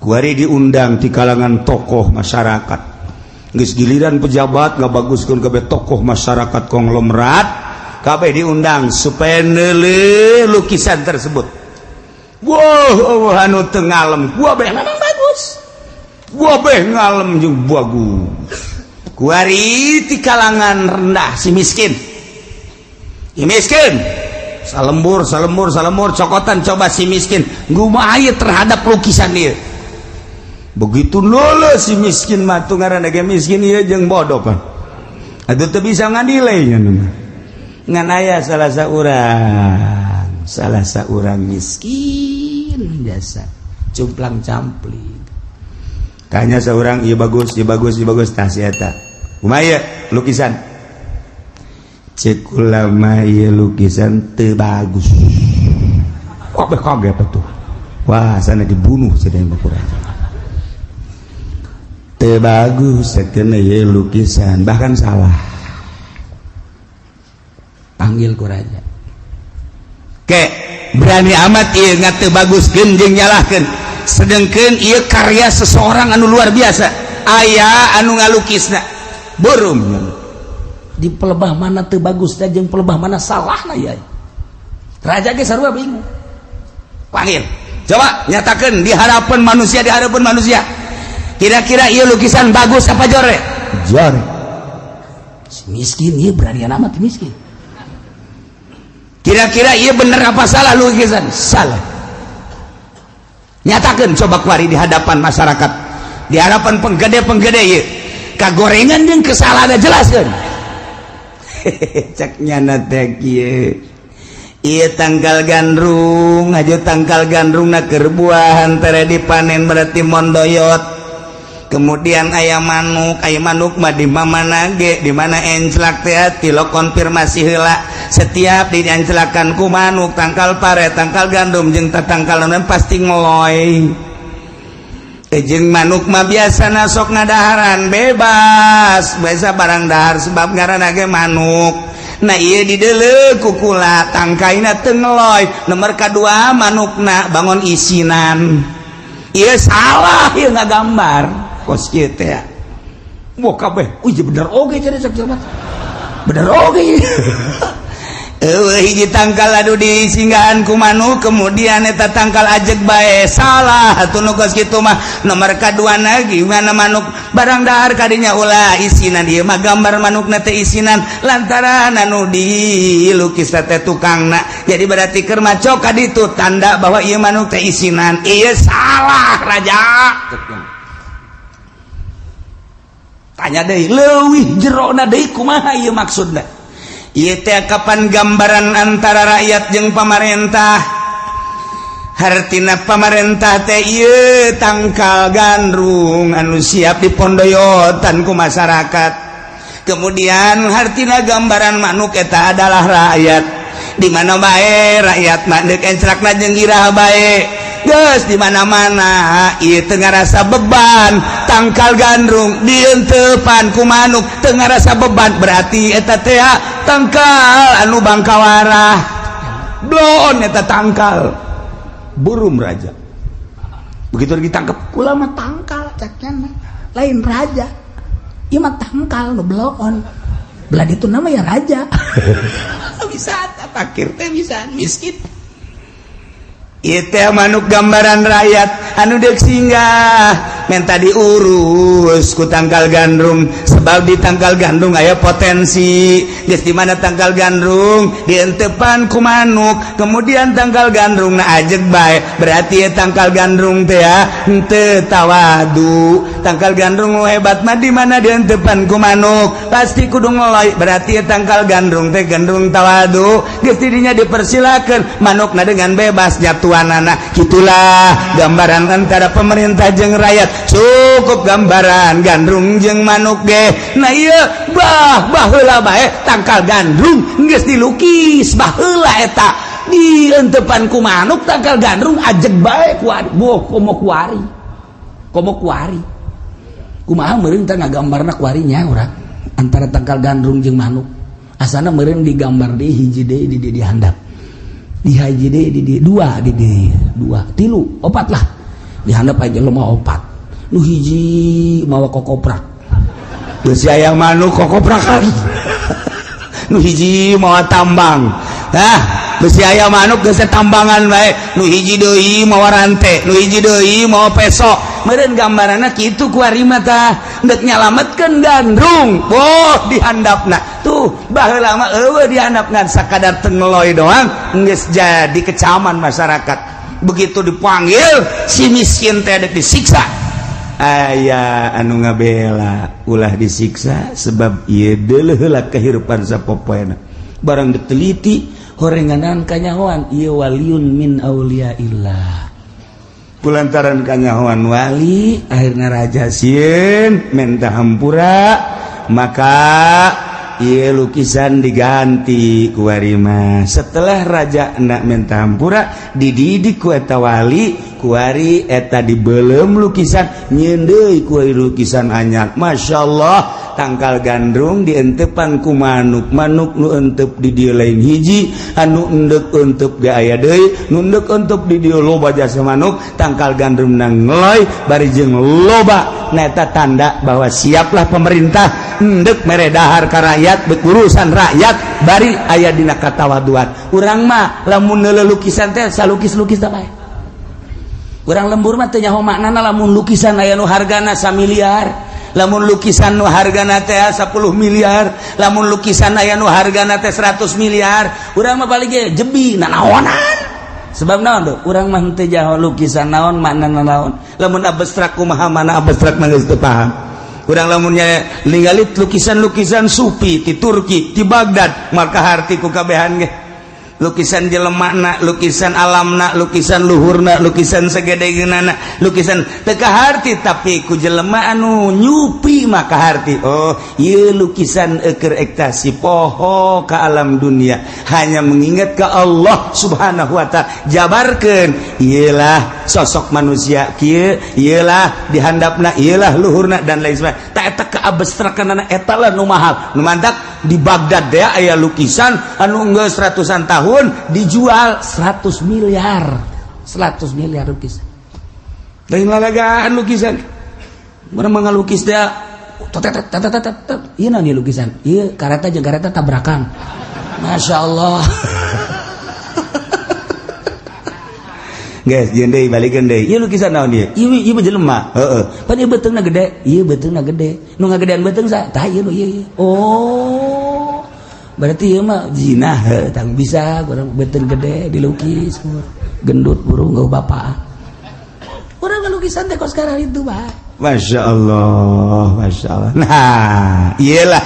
Kuari diundang di kalangan tokoh masyarakat. Geus giliran pejabat ngabaguskeun kabeh, tokoh masyarakat, konglomerat kabeh diundang supaya neuleuh lukisan tersebut. Wow, anu teu ngalem, kabeh memang bagus, kabeh ngalem jeung bagus. Kuari ti kalangan rendah, si miskin, si miskin salembur, salembur, salembur cokotan. Coba si miskin kumaha terhadap lukisan dia? Begitu nolo si miskin mah, tuh ngaranna ge miskin ieu jeung bodoh kan atuh, teu bisa ngadilai nya. Ngan aya salah seorang miskin biasa cumplang campling. Tanya seorang, iya bagus, iya bagus, iya bagus. Tah, si eta kumaha lukisan? Cek ulama, ieu lukisan teu bagus. Kabeh kaget tuh. Wah, sana dibunuh sedang kurang. Teu bagus sakeuna ieu lukisan, bahkan salah. Panggil ku raja. Ke berani amat ieu teu baguskeun jeung nyalahkeun, sedangkan ieu karya seseorang anu luar biasa, aya anu ngalukisna burum. Di pelebah mana teu bagus jeung pelebah mana salah na ya? Raja ge sarua bingung. Panggil, coba nyatakan di hadapan manusia, di hadapan manusia, kira-kira ieu lukisan bagus apa jore? Jore. Si miskin ieu berani amat, miskin. Kira-kira ieu bener apa salah lukisan? Salah. Nyatakan coba kuari di hadapan masyarakat, di hadapan penggede-penggede, ieu kagorengan jeung kesalahan jelaskan. Cek nyana teh kieu, ieu tangkal gandrung aja, tangkal gandrung na keur buahan tere dipanen, berarti mondoyot. Kemudian aya manuk, aya manuk mah di mana ge, di mana enclak teh lo konfirmasi heula. Setiap dianclakan ku manuk tangkal pare, tangkal gandum jeung tangkal naon, pasti ngeloy. Jeung manuk mah biasa sok ngadaharan bebas, biasa barang dahar, sebab ngaranna ge manuk. Nah, ieu dideuleu ku kula, tangkaina teu ngeloy. Nomor kadua, manukna bangun isinan. Ieu salah, ieu ngagambar kos kieu teh. Wah, kabeh, wih, bener oge jadi cek jelema. Bener oge. Eueuh hiji tangkal anu disinggahan ku manuk, kemudian eta tangkal ajeg bae, salah atuh nu kos kitu mah. Nomor kaduana, gimana manuk barang dahar kadinya ulah isinan? Ieu mah gambar manukna teh isinan, lantaran anu dilukis teh tukangna. Jadi berarti keur maco ka ditu tanda bahwa ieu manuk teh isinan. Ieu salah, raja. Tanya deui, leuwih jerona deui, kumaha ieu maksudna? Ieu teh kapan gambaran antara rakyat jeung pamarentah. Hartina pamarentah teh ieu tangkal gandrung anu siap dipondoyotan ku masyarakat. Kemudian hartina gambaran manuk eta adalah rakyat. Di mana bae rakyat mah deuk encrakna jeung iraha bae, geus di mana-mana ieu teu ngarasa beban. Tangkal gandrung dientepan ku manuk teu ngarasa beban, berarti eta teh tangkal anu bangkawarah blon eta tangkal. Burum raja. Begitu ditangkap, kula mah tangkal caknya, lain raja. Ieu mah tangkal nu bloon. Belah itu nama ya raja. Bisa fakir teh bisa miskin. Ieu teh manuk gambaran rakyat anu deuk singgah menta diurus ku tangkal gandrung, sebab di tangkal gandrung aya potensi. Geus di mana tangkal gandrung dientepan ku manuk, kemudian tangkal gandrung na ajeg bae, berarti ya tangkal gandrung teh ya henteu tawadu. Tangkal gandrung nu hebat mah di mana dientepan ku manuk pasti kudu ngeloy, berarti ya tangkal gandrung teh gandrung tawadu. Geus didinya dipersilakeun manukna dengan bebas nyatuanana. Gitulah gambaran antara pemerintah jeung rakyat, cukup gambaran gandrung jeung manuk ge. Nah ieu bah baheula bae tangkal gandrung geus dilukis baheula eta dientepan ku manuk, tangkal gandrung ajeg bae kuari boh komo kuari komo kuari kumaha meureun teh ngagambarna kuarinya urang antara tangkal gandrung jeung manuk. Asana meureun digambar deui hiji deui di di handap, di hiji deui di dua, di dua tilu opat lah di handap aja lemah opat. Nu hiji mawa kokoprak geus aya manuk kokoprakan, nu hiji mawa tambang, ah besi aya manuk geus tambangan bae, nu hiji deui mawa rante, nu hiji deui mawa peso. Meureun gambaranna kitu kuari mah tah deuk nyalametkeun gandrung boh di handapna tuh. Baheula mah eueuh di handap ngan sakadar tengeloy doang geus jadi kecaman masyarakat. Begitu dipanggil si miskin teh dek disiksa, aya anu ngabela ulah disiksa sebab ieu deuleuh heula kehidupan sapopoena. Barang diteliti horenganan kanyahoan ieu waliun min auliaillah. Kulantaran kanyahoan wali, akhirnya raja sieun menta hampura, maka ieu lukisan diganti ku mah. Setelah raja nak menta hampura, dididik ku eta wali, kuari eta dibelem lukisan, nyieun deui ku lukisan anyar. Masya Allah, tangkal gandrung dientepan ku manuk, manuk nu entep di dieu lain hiji, anu endek entep ge aya deui, nu endek entep di dieu loba jasa manuk. Tangkal gandrung nang ngeloy bari jeung loba. Neta tanda bahwa siaplah pemerintah endek mere dahar ka rakyat, urusan rakyat bari aya dina katawaduan. Urang mah lamun neuleuh lukisan teh salukis-lukis teh bae. Urang lembur mah teu nyaho maknana. Lamun lukisan aya nu hargana 1 miliar, lamun lukisan nu hargana teh 10 miliar, lamun lukisan aya nu hargana teh 100 miliar, urang mah balik ge jebi nanaonan. Sebab naon tuh? Urang mah teu nyaho lukisan naon maknana naon. Lamun abstrak kumaha, mana abstrak mah geus teu paham urang. Lamunnya ningali lukisan-lukisan sufi di Turki, di Baghdad, maka harti ku kabehan ge, lukisan jelemakna, lukisan alamna, lukisan luhurna, lukisan segedegeunana, lukisan teu kaharti. Tapi ku jelema anu nyupi maka harti, oh ieu lukisan eker ekstasi poho ka alam dunia, hanya mengingat ke Allah Subhanahu wa Ta'ala. Jabarkeun ieulah sosok manusia kieu, ieulah dihandapna, ieulah luhurna, dan lain sebagainya. Tak eta keabstrakanana eta lah nu mahal, nu mantak di Baghdad deh aya lukisan anu geus ratusan tahun dijual 100 miliar, 100 miliar lukisan. Lain lalagaan lukisan. Urang mah ngalukis teh tet tet tet tet. Ieu naon ieu lukisan? Ieu kareta jeung kareta tabrakan. Masya Allah. Guys, jeung deui balikeun deui. Ieu lukisan naon ieu? Ieu ieu mah jelema. Heeh. Pan ieu beuteungna gede. Ieu beuteungna gede. Nu ngagedean beuteung sa? Tah ieu nu ieu ieu. Oh. Berarti ieu mah zina heuh, tang bisa urang beuteung gede dilukis. Gendut burung gak bapak. Urang lukisan teh kos sekarang itu, Pak. Masya Allah, Masya Allah. Nah, iyalah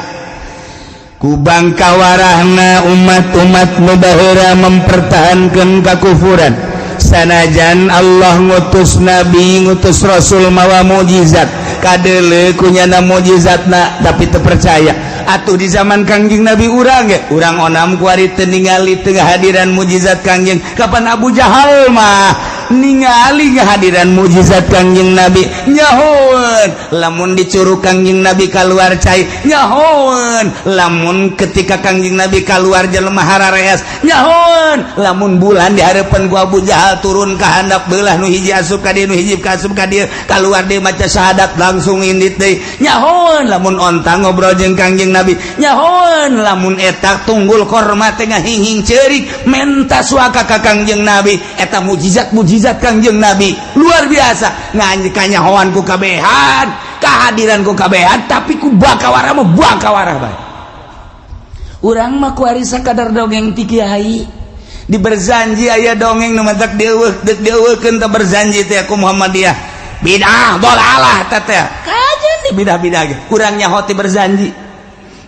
kubang kawarahna umat-umat nu baheula mempertahankan kakufuran sanajan Allah ngutus nabi, ngutus rasul mawa mukjizat, kadeuleu kunyana mukjizatna, tapi teu percaya. Atuh di zaman Kangjeng Nabi urang ge urang onam kuari teu ningali teu hadiran mukjizat Kangjeng. Kapan Abu Jahal mah Ningali kehadiran mukjizat Kangjeng Nabi, nyahoeun. Lamun dicurug Kangjeng Nabi keluar cai, nyahoeun. Lamun ketika Kangjeng Nabi keluar jelema harareas, nyahoeun. Lamun bulan di harapan ku Abu Jahal turun ke handap belah, nu hiji asup ka dieu, nu hiji asup ka dieu, keluar deui maca syahadat langsung indit deui, nyahoeun. Lamun onta ngobrol jeung Kangjeng Nabi, nyahoeun. Lamun eta tunggul korma teh ngahing-hing ceurik menta suaka ka Kangjeng Nabi, eta mukjizat-mukjizat Kangjeng Nabi luar biasa. Ngan kanyahoan ku kabehan, kehadiran ku kabehan, tapi ku bakawara mah bakawara bae. Urang mah kuari sakadar dongeng ti kiai di Berzanji, aya dongeng nu matak dieuweuh, deuk dieuweuhkeun teh Berzanji teh ku Muhammadiyah, bidah dolalah teh teh kajen di bidah-bidah ge urang nyaho ti Berzanji.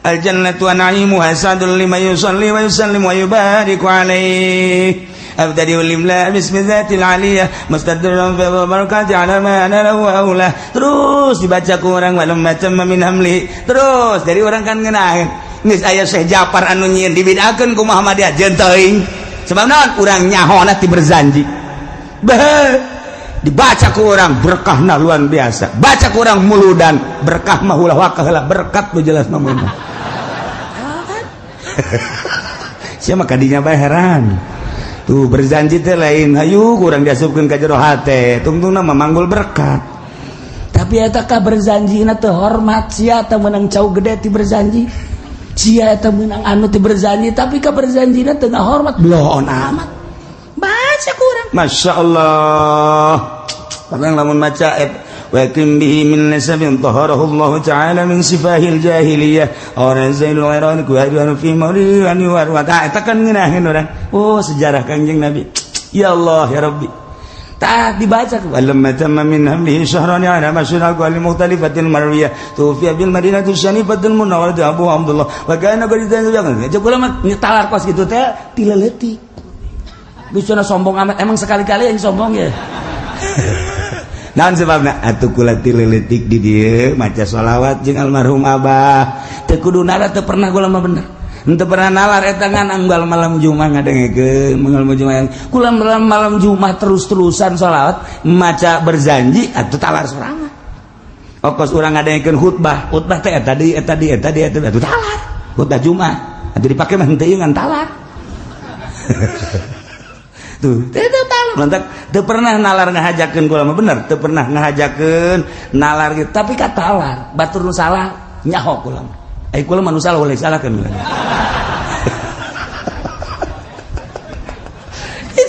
Al jannatu wa na'imuha sadul lima yusalli wa yusallim wa yubariku alaihi. Abtadi limla bismi dzatil aliyah mustadran fi barakati ala ma ana lahu aula. Terus dibaca ku urang walam macam min hamli. Terus dari orang kan ngeunaheun geus aya Syekh Japar anu nyieun, dibid'ahkeun ku Muhammadiyah, jeung teuing sebab naon? Urang nyahona ti Berzanji. Beh, dibaca ku orang berkahna luar biasa, baca ku orang muludan berkah mah ulah wakah lah, berkat nu jelas mah meunang. Sia mah kadinya bae heran tuh. Berzanji teh lain hayu kurang diasupkeun ka jero hate, tungtungna mah manggul berkat, Tapi eta ka Berzanjina teu hormat. Sia teh meunang cau gede ti Berzanji, sia eta meunang anu ti Berzanji, tapi ka Berzanjina teu ngahormat, bloon amat baca kurang. Masya Allah. Kadang lamun maca wa kim bihi min nasabin taharahu Allah ta'ala min sifahil jahiliyah orang zainul ghairan ku hadiran fi mawlidan wa ta eta kan ngeunaheun urang. Oh, sejarah Kangjeng Nabi, ya Allah ya Rabbi. Tah dibaca walamma tamma min hamlihi syahran ala masyarakat al mukhtalifatil marwiyah tufiya bil madinati syanifatil munawwarah Abu Abdullah wa kana qad jangan kula mah nyetalar kos gitu teh tileleutik. Bisa sombong amat emang, sekali-kali yang sombong ya. Naon sebabna atuh kula tileleutik di dieu maca sholawat jeung almarhum abah teu kudu nara, teu pernah kula mah, bener. Henteu pernah nalar eta, ngan anggal malam Jumat ngadengekeun, malam Jumat kula malam Jumat terus-terusan sholawat maca Berzanji atuh talar sorangan. Okos urang ngadengekeun khutbah, khutbah teh eta deui, eta deui, eta deui, eta atuh talar khutbah Jumat atuh dipake mah henteu ngan talar tuh teu talar. Lantak teu pernah nalar ngahajakeun kula mah, bener, teu pernah ngahajakeun nalar gitu, Tapi ka talar batur nu salah nyaho kula mah. Ai kula mah nu salah boleh salah kan.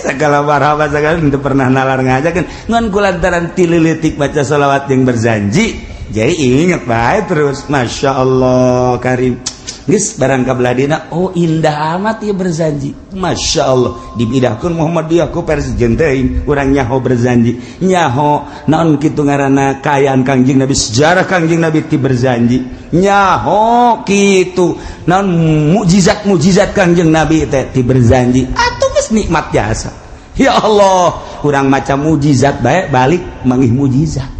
Segala marhaba segala teu pernah nalar ngahajakeun, ngan kulantaran tililitik baca sholawat yang Berzanji jadi inget bae terus. Masya Allah karim. Geus barang kabelah, oh indah amat ya Berzanji. Masya Allah, dibidahkeun Muhammadiyah ku versi teuing, urang nyaho Berzanji, nyaho naon kitu ngaranna kaayaan Kangjeng Nabi, sejarah Kangjeng Nabi ti Berzanji, nyaho kitu naon mukjizat mukjizat Kangjeng Nabi teh ti Berzanji. Atuh geus nikmat jasa, ya Allah, urang maca mukjizat bae balik manggih mukjizat.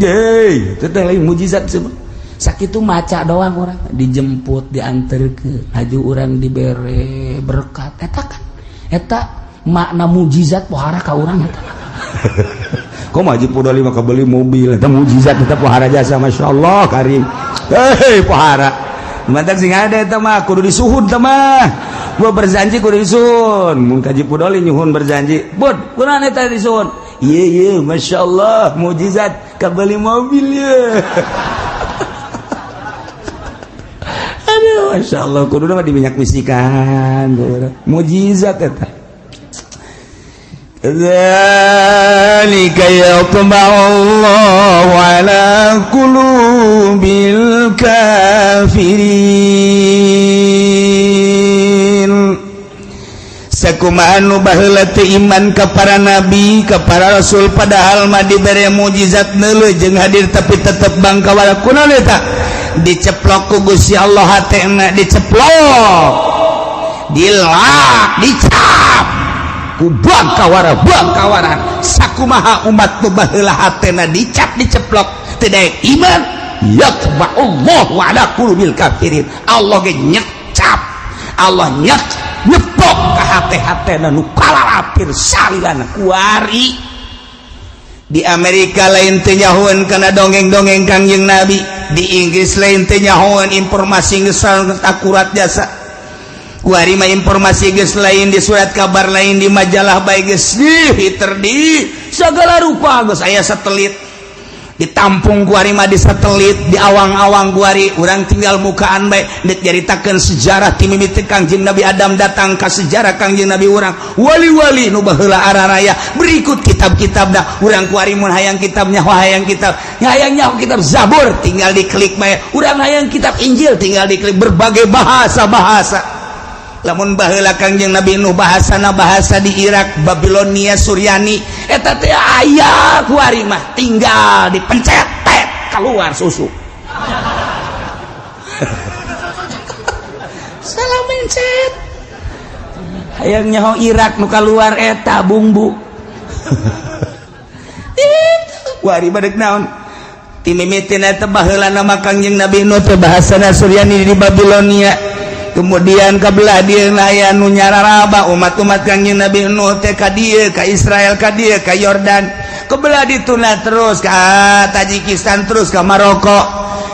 Yeay, itu teh lain mukjizat semua. Sakitu maca doang orang dijemput, diantar ke haju, orang dibere berkat, eta kan eta makna mukjizat pohara ka urang eta. Kok mah Haji Pudoli mah kebeli mobil, eta mukjizat eta pohara jasa. Masya Allah karim. Hei, pohara mantap sing ada eta mah kudu disuhun eta mah. Gua Berzanji kudu disuhun. Mun Haji Pudoli nyuhun Berzanji, bud kunaon eta disuhun? Iya iya, Masya Allah, mukjizat kebeli mobil ya. Aduh, Masya Allah, kudu mah diminyak misikan mukjizat eta. Dzalika yatba'u Allahu ala qulubil kafirin. Sakumaha nu baheula teu iman ka para nabi, ka para rasul, padahal mah dibere mukjizat neuleuh jeung hadir, tapi tetep bangkawala. Kunaon eta? Diceplok ku Gusti Allah hatena, diceplok, dilak, dicap ku bangkawara bangkawara. Sakumaha umat nu baheula hatena dicap, diceplok, teu daek iman, yatba'ullahu ala qulubil kafirin. Allah ge nyecap, Allah nyek nyeplok ke Hate-hatena nu kalalapir salilana kuari. Di Amerika lain teu nyahoeun kana dongeng-dongeng Kangjeng Nabi, di Inggris lain teu nyahoeun, informasi geus akurat jasa. Kuari mah informasi geus lain di surat kabar, lain di majalah bae, geus di ter di segala rupa geus aya satelit ditampung. Kuari mah di satelit, di awang-awang. Kuari urang tinggal mukaan bae dek nyaritakeun sejarah ti mimiti Kangjeng Nabi Adam datang ka sejarah Kangjeng Nabi urang, wali-wali nu baheula araraya, berikut kitab-kitabna. Urang kuari mun hayang kitabnya, hayang kitab, hayang nyaho kitab Zabur, tinggal diklik bae. Urang hayang kitab Injil, tinggal diklik, berbagai bahasa-bahasa. Lamun baheula Kangjeng Nabi Nuh bahasana bahasa di Irak, Babilonia, Suryani, eta teh aya. Kuari mah tinggal dipencet, tet, keluar susu. Salah mencet, hayang nyaho Irak, nu keluar eta bumbu. Kuari badek naon? Ti mimitina eta baheula nama Kangjeng Nabi Nuh teh bahasana Suryani di Babilonia, kemudian kebelah dia aya nu nyararaba umat-umat Kangjeng Nabi Nuh teh ka dieu, ka Israel, ka dieu, ka Yordan, kebelah dituna terus ka Tajikistan, terus ka Maroko,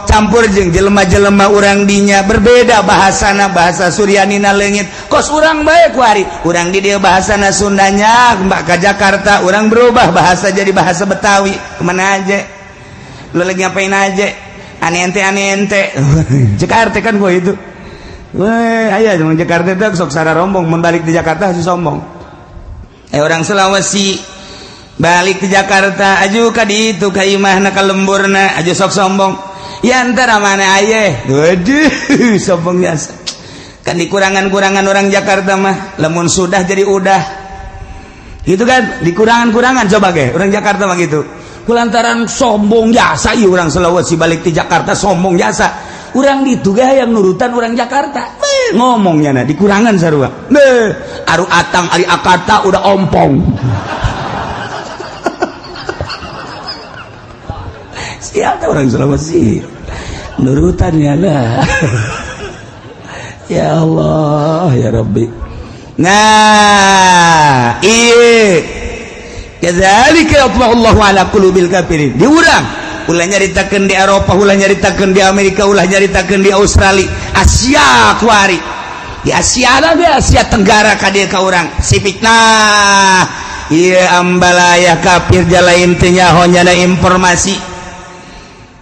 campur jeung jelema-jelema urang dinya, berbeda bahasana, bahasa Suryanina leungit. Kos urang bae kuari, urang di dieu bahasana Sundanya, mbak ka Jakarta urang berubah bahasa jadi bahasa Betawi. Kemana aja lu, lagi ngapain aja, aneh ente, aneh ente Jakarta kan gua itu. Weh, aya cuma Jakarta itu sok sara rombong, mun balik di Jakarta harus sombong. Eh, orang Sulawesi balik ke Jakarta aju ka ditu ka imahna, ka lemburna, aju sok sombong. Ya antara mana aye? Waduh, sombong biasa. Kan dikurangan-kurangan orang Jakarta mah, lamun sudah jadi udah. Gitu kan, dikurangan-kurangan coba ge, orang Jakarta mah gitu. Kulantaran sombong jasa ieu orang Sulawesi balik di Jakarta sombong jasa. Urang ditu ge yang nurutan orang Jakarta. Beh, ngomongnya nah dikurangan sarua. Beh, aru atang ari akata udah ompong. Siapa orang Sulawesi? Nurutan ya lah. Ya Allah, ya Rabbi. Nah, iya. Kadzalika yatba'ullahu ala qulubil kafirin. Di urang ulah nyaritakeun di Eropa, ulah nyaritakeun di Amerika, ulah nyaritakeun di Australia, Asia kuari. Di Asia lagi, Asia Tenggara ka dieu ka urang sipik. Nah, ieu ambalaya kafir jalain teu nyaho nyana informasi.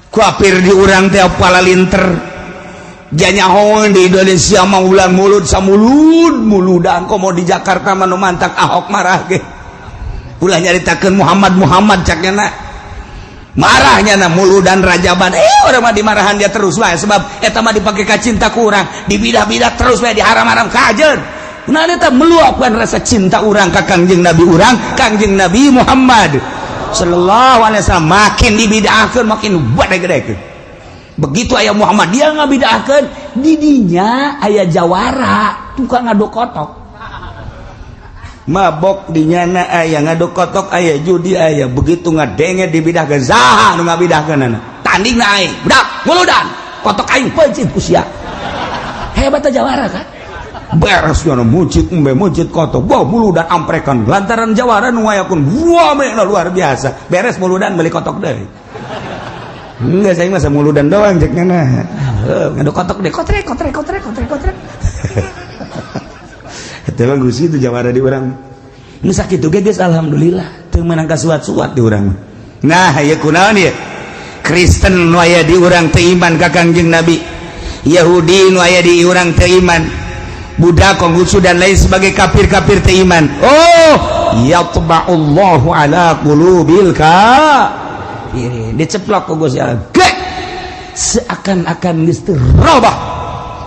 Kafir di urang teh palalinter. Janyaho di Indonesia mah ulang mulut samulud muludan, komo di Jakarta mah nu mantak Ahok marah ge. Ulah nyaritakeun Muhammad Muhammad cak nyana. Marahnya na muludan rajaban, orang mah dimarahan dia terus wae, sebab eta mah dipake ka cinta ku urang, dibidah-bidah terus wae, diharam-haram kajeun. Nah, eta meluapkan rasa cinta urang ka Kangjeng Nabi urang, Kangjeng Nabi Muhammad sallallahu alaihi wasallam. Makin dibidahkeun makin gede-gede. Begitu aya Muhammad dia ngabidahkeun, didinya aya jawara tukang ngaduk kotok, mabok dinyana aya, ngaduk kotok aya, judi aya. Begitu ngadenge dibidahkeun, saha nu ngabidahkeunana, tanding na aing budak muludan kotok aing peuncit ku sia. Hebat jawara kan, beres nyana mucit embe mucit kotok, wah, muludan amprekan lantaran jawara nu ngayakun wah mena luar biasa. Beres muludan beli kotok deui. Enggak, saya masa muludan doang cek nyana. Ngaduk kotok deh, kotrek kotrek kotrek kotrek kotrek. Itu bagus itu jawara di urang. Nu sakitu ge geus alhamdulillah, teu meunang kasuat-suat di urang. Nah, ieu kunaon ieu? Kristen nu aya di urang teu iman ka Kangjeng Nabi. Yahudi nu aya di urang teu iman. Buddha, Konghucu dan lain sebagai kafir-kafir teu iman. Oh, yatba'ullahu ala qulubil kafirin. Diceplok ku Gusti Allah. Gek! Seakan-akan geus teu robah.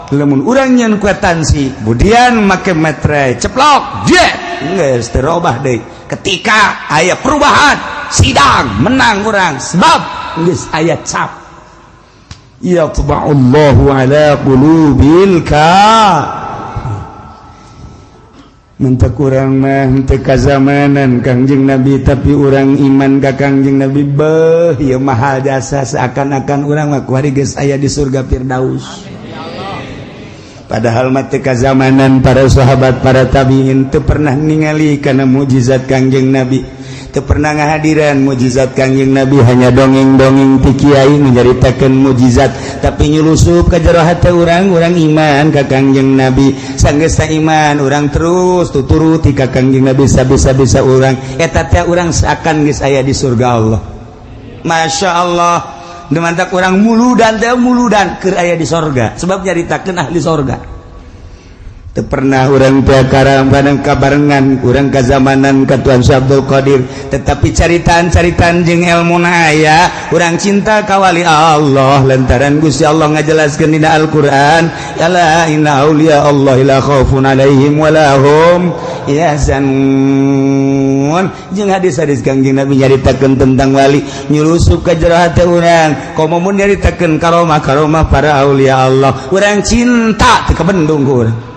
Lamun urang nyeun kwitansi budian make meterai, ceplok jet, geus teu robah deui. Ketika aya perubahan sidang menang urang, sebab geus aya cap yatba'ullahu ala qulubil ka. Mentak urang mah henteu kazamanan Kangjeng Nabi, tapi urang iman ka Kangjeng Nabi. Beuh, ieu mahal jasa, seakan-akan urang mah kuari geus aya di surga Firdaus. Padahal mah teu kazamanan para sahabat, para tabiin teu pernah ningali kana mukjizat Kangjeng Nabi, teu pernah ngahadiran mukjizat Kangjeng Nabi, hanya dongeng-dongeng ti kiai nyaritakeun mukjizat, tapi nyulusup ka jero hate urang, urang iman ka Kangjeng Nabi. Sanggeus iman, urang terus tuturuti ka Kangjeng Nabi sabisa-bisa urang. Eta teh urang seakan geus aya di surga Allah. Masya Allah. Mantak urang muludan teh, muludan keur aya di sorga, sebab nyaritakeun ahli sorga. Teu pernah urang teh karam padang kabarengan urang kazamanan ka Tuan Syekh Abdul Qadir, tetapi caritaan-caritaan jeung ilmu aya, urang cinta ka wali Allah lantaran Gusti Allah ngajelaskeun dina Al-Qur'an, "Ala inna auliya Allah la khaufun alaihim wa la hum yahzanun." Jeung hadis-hadis Kangjeng Nabi nyaritakeun tentang wali nyulusup ka jero hate urang. Komo mun nyaritakeun karomah-karomah para aulia Allah, urang cinta teu kabendung ku urang.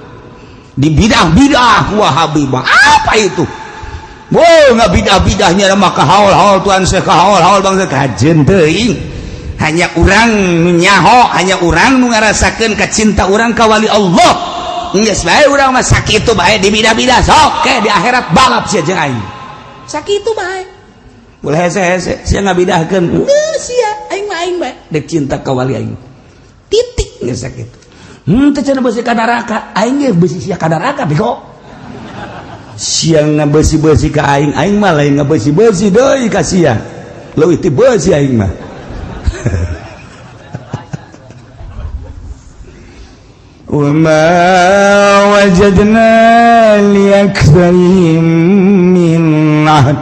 Di bidah-bidah Wahabi mah apa itu? Wow, nggak bidah-bidahnya maka haul-haul Tuan Syekh, haul-haul bangsa kajen teuing. Hanya urang nu nyaho, hanya urang nu ngarasakeun kacinta urang ka wali Allah. Geus bae urang mah sakitu bae di bidah-bidah sok ke di akhirat balap sia jeung aing. Sakitu bae. Ulah hese-hese sia ngabidahkeun. Geus sia aing mah aing bae dek cinta ka wali aing. Titik geus sakitu. Teh cenah beusi ka neraka, aing ge beusi sia ka neraka bego. Sia ngabeusi-beusi ka aing, aing mah lain ngabeusi-beusi deui ka sia. Leuwih ti beusi aing mah. Wa ma wajadna li aktsarihim min ahd.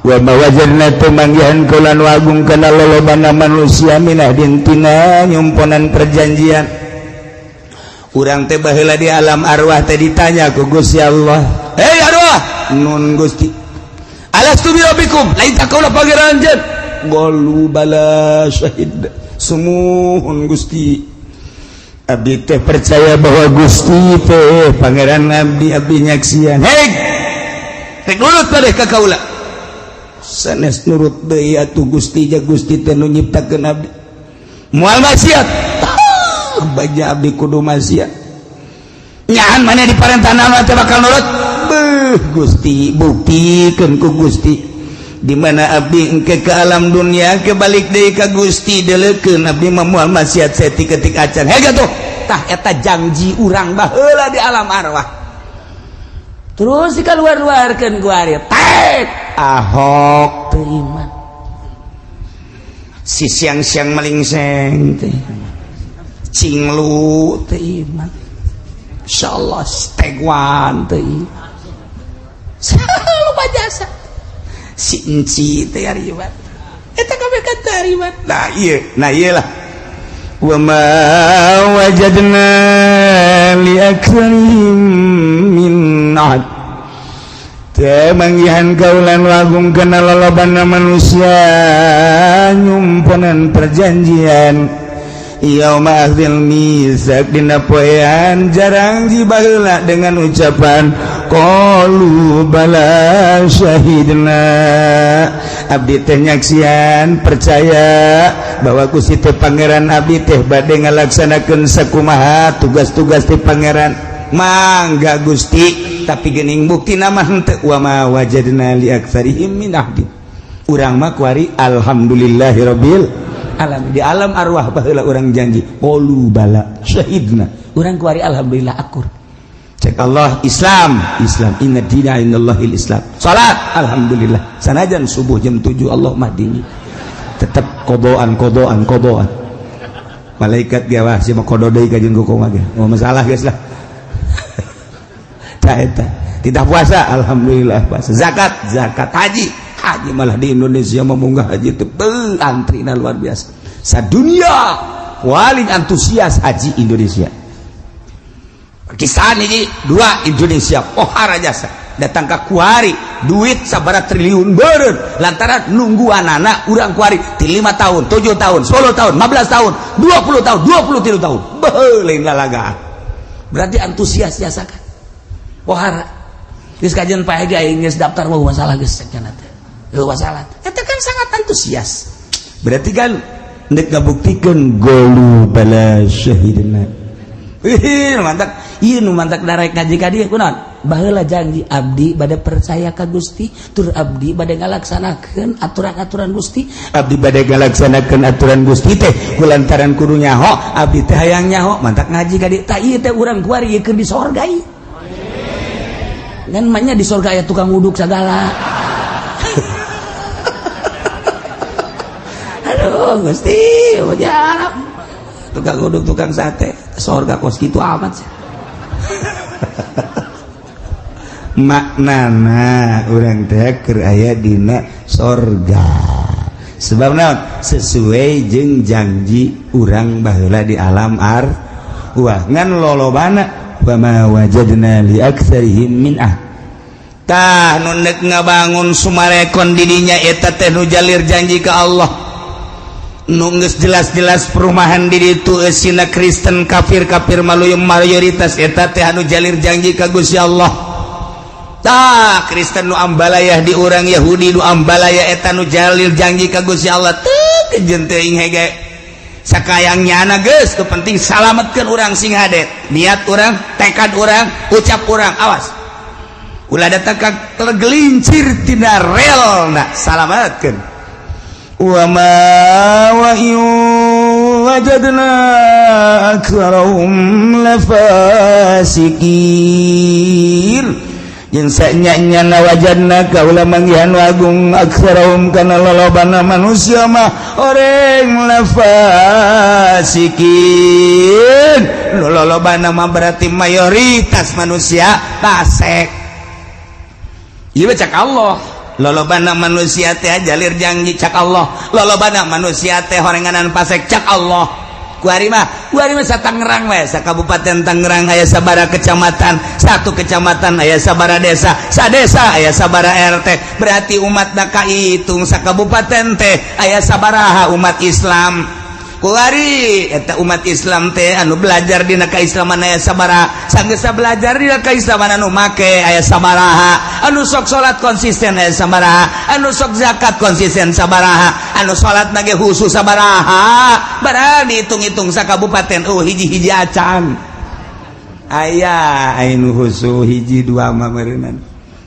Wa ma wajadna tumanggihan kula nu agung kana lolobana manusia minah dintina nyumponan perjanjian. Urang teh baheula di alam arwah teh ditanya ku Gusti Allah, "Hei arwah, nun Gusti, alastu bi rabbikum, lain tak kaula pangeran anjeun?" Qalu bala syahid. Sumuhun Gusti, abdi teh percaya bahwa Gusti teh pangeran abdi, abdi nyaksian. Hei, rek nurut padeh ka kaula. Sanes nurut deui atuh Gusti, ja Gusti teh nu nyiptakeun abdi. Moal maksiat. Baja abdi kudu maksiat. Nyahan mana diparentah naon teh bakal nurut. Beuh Gusti, buktikeun ku Gusti. Di mana abdi engke ke alam dunia ke balik deui ka Gusti, deleukeun abdi mah moal maksiat saeutik-eutik acan. Hei tuh, tah eta janji urang baheula di alam arwah. Terus dikaluar-luarkeun ku ari. Tek Ahok teu iman. Si siang-siang melingseng teh. Cinglu teu iman. Insyaallah stegwan teu iman. Lupa jasa. Si enci teh ari iman. Eta kabeh kan teu ari iman. Nah ieu, nah ieu lah. Wa ma wajadna li aktsarihim min ahd. Teu manggihan kaulan lagung kana lolobana manusia nyumponan perjanjian. Yauma akhdil mitsaq dina poean jarang jibaheula dengan ucapan qalu bala syahidna. Abdi teh nyaksian percaya bahwa Gusti teh pangeran abdi teh bade ngalaksanakeun sakumaha tugas-tugas ti pangeran. Mangga Gusti, tapi geuning bukti nama henteu. Wa ma wajadna li aktsarihim min ahdi. Urang mah kuari alhamdulillahirabbil alamin. Di alam arwah baheula urang janji qalu bala syahidna. Urang kuari alhamdulillah akur. Cek Allah Islam, Islam inna dina indallahil Islam. Salat alhamdulillah. Sanajan subuh jam 7 Allah mah dini. Tetep kodoan kodoan kodoan. Malaikat ge wah sia mah kodo deui ka jeung kumaha ge. Oh masalah geus lah. Tah eta. Tidak puasa alhamdulillah puasa. Zakat, zakat, haji. Haji malah di Indonesia memunggah haji itu antrina luar biasa. Sadunia paling antusias haji Indonesia. Pakistan ini dua Indonesia pohara jasa datang ke kuari duit sabara triliun beureun lantaran nunggu anak urang kuari di 5 tahun, 7 tahun, 10 tahun, 15 tahun, 20 tahun, 23 tahun. Beuh lain lalagaan. Berarti antusias jasa kan. Pohara. Geus kajian Pak Haji aing geus daftar mau masalah geus cenah teh. Eueuh masalah. Eta kan sangat antusias. Berarti kan ndek ngabuktikeun golu bala syahidna. Ih, mantak ieu nu mantak darek ngaji ka dieu kunaon? Baheula janji abdi bade percaya ka Gusti, tur abdi bade ngalaksanakeun aturan-aturan Gusti. Abdi bade ngalaksanakeun aturan Gusti teh kulantaran kudu nyaho, abdi teh hayang nyaho, mantak ngaji ka dieu. Tah ieu teh urang kuari ieu keur di sorga ieu. Ngan mah di sorga aya tukang wuduk sagala. Aduh Gusti, ujab. Tukang uduk, tukang sate, sorga kos gitu amat sih. Maknana urang teh keur aya dina sorga. Sebab naon? Sesuai jeung janji urang baheula di alam arwah. Ngan lolobana wa ma wajadna li aktsarihim min ah. Tah nu neuk ngabangun Sumarekon di dinya eta teh nu jalir janji ka Allah. Nu geus jelas-jelas perumahan di ditu eusina Kristen kafir-kafir maluyum mayoritas eta teh anu jalir janji ka Gusti Allah. Tah Kristen nu ambalayah di urang, Yahudi nu ambalaya eta nu jalir janji ka Gusti Allah teu kejeun teuing hege. Sakayang nyana geus nu penting salametkeun urang sing hade. Niat urang, tekad urang, ucap urang, awas. Ulah datang ka tergelincir tina relna, salametkeun. Wa ma wa in wajadna aktsarahum lafasikin. Jeung sanya-nyana wajadna kaula manggihan agung aktsarahum kana lolobana manusia mah oreng lafasikin. Lolobana mah berarti mayoritas manusia fasik. Ieu cak Allah. Lolobana manusia teh jalir janji cak Allah. Lolobana manusia teh horenganan fasik cak Allah. Kuari mah sa Tangerang we, sa Kabupaten Tangerang aya sabara kecamatan, satu kecamatan aya sabara desa, sa desa aya sabara RT. Berarti umat na kahitung sa kabupaten teh aya sabaraha umat Islam. Kuari eta umat Islam teh anu belajar dina kaislaman aya sabaraha, sanggeus belajar dina kaislaman anu make aya sabaraha, anu sok salat konsisten aya sabaraha, anu sok zakat konsisten sabaraha, anu salat nage khusus sabaraha. Barang dihitung-hitung sa kabupaten oh hiji-hiji acan. Aya anu khusus hiji dua mah meureunnan.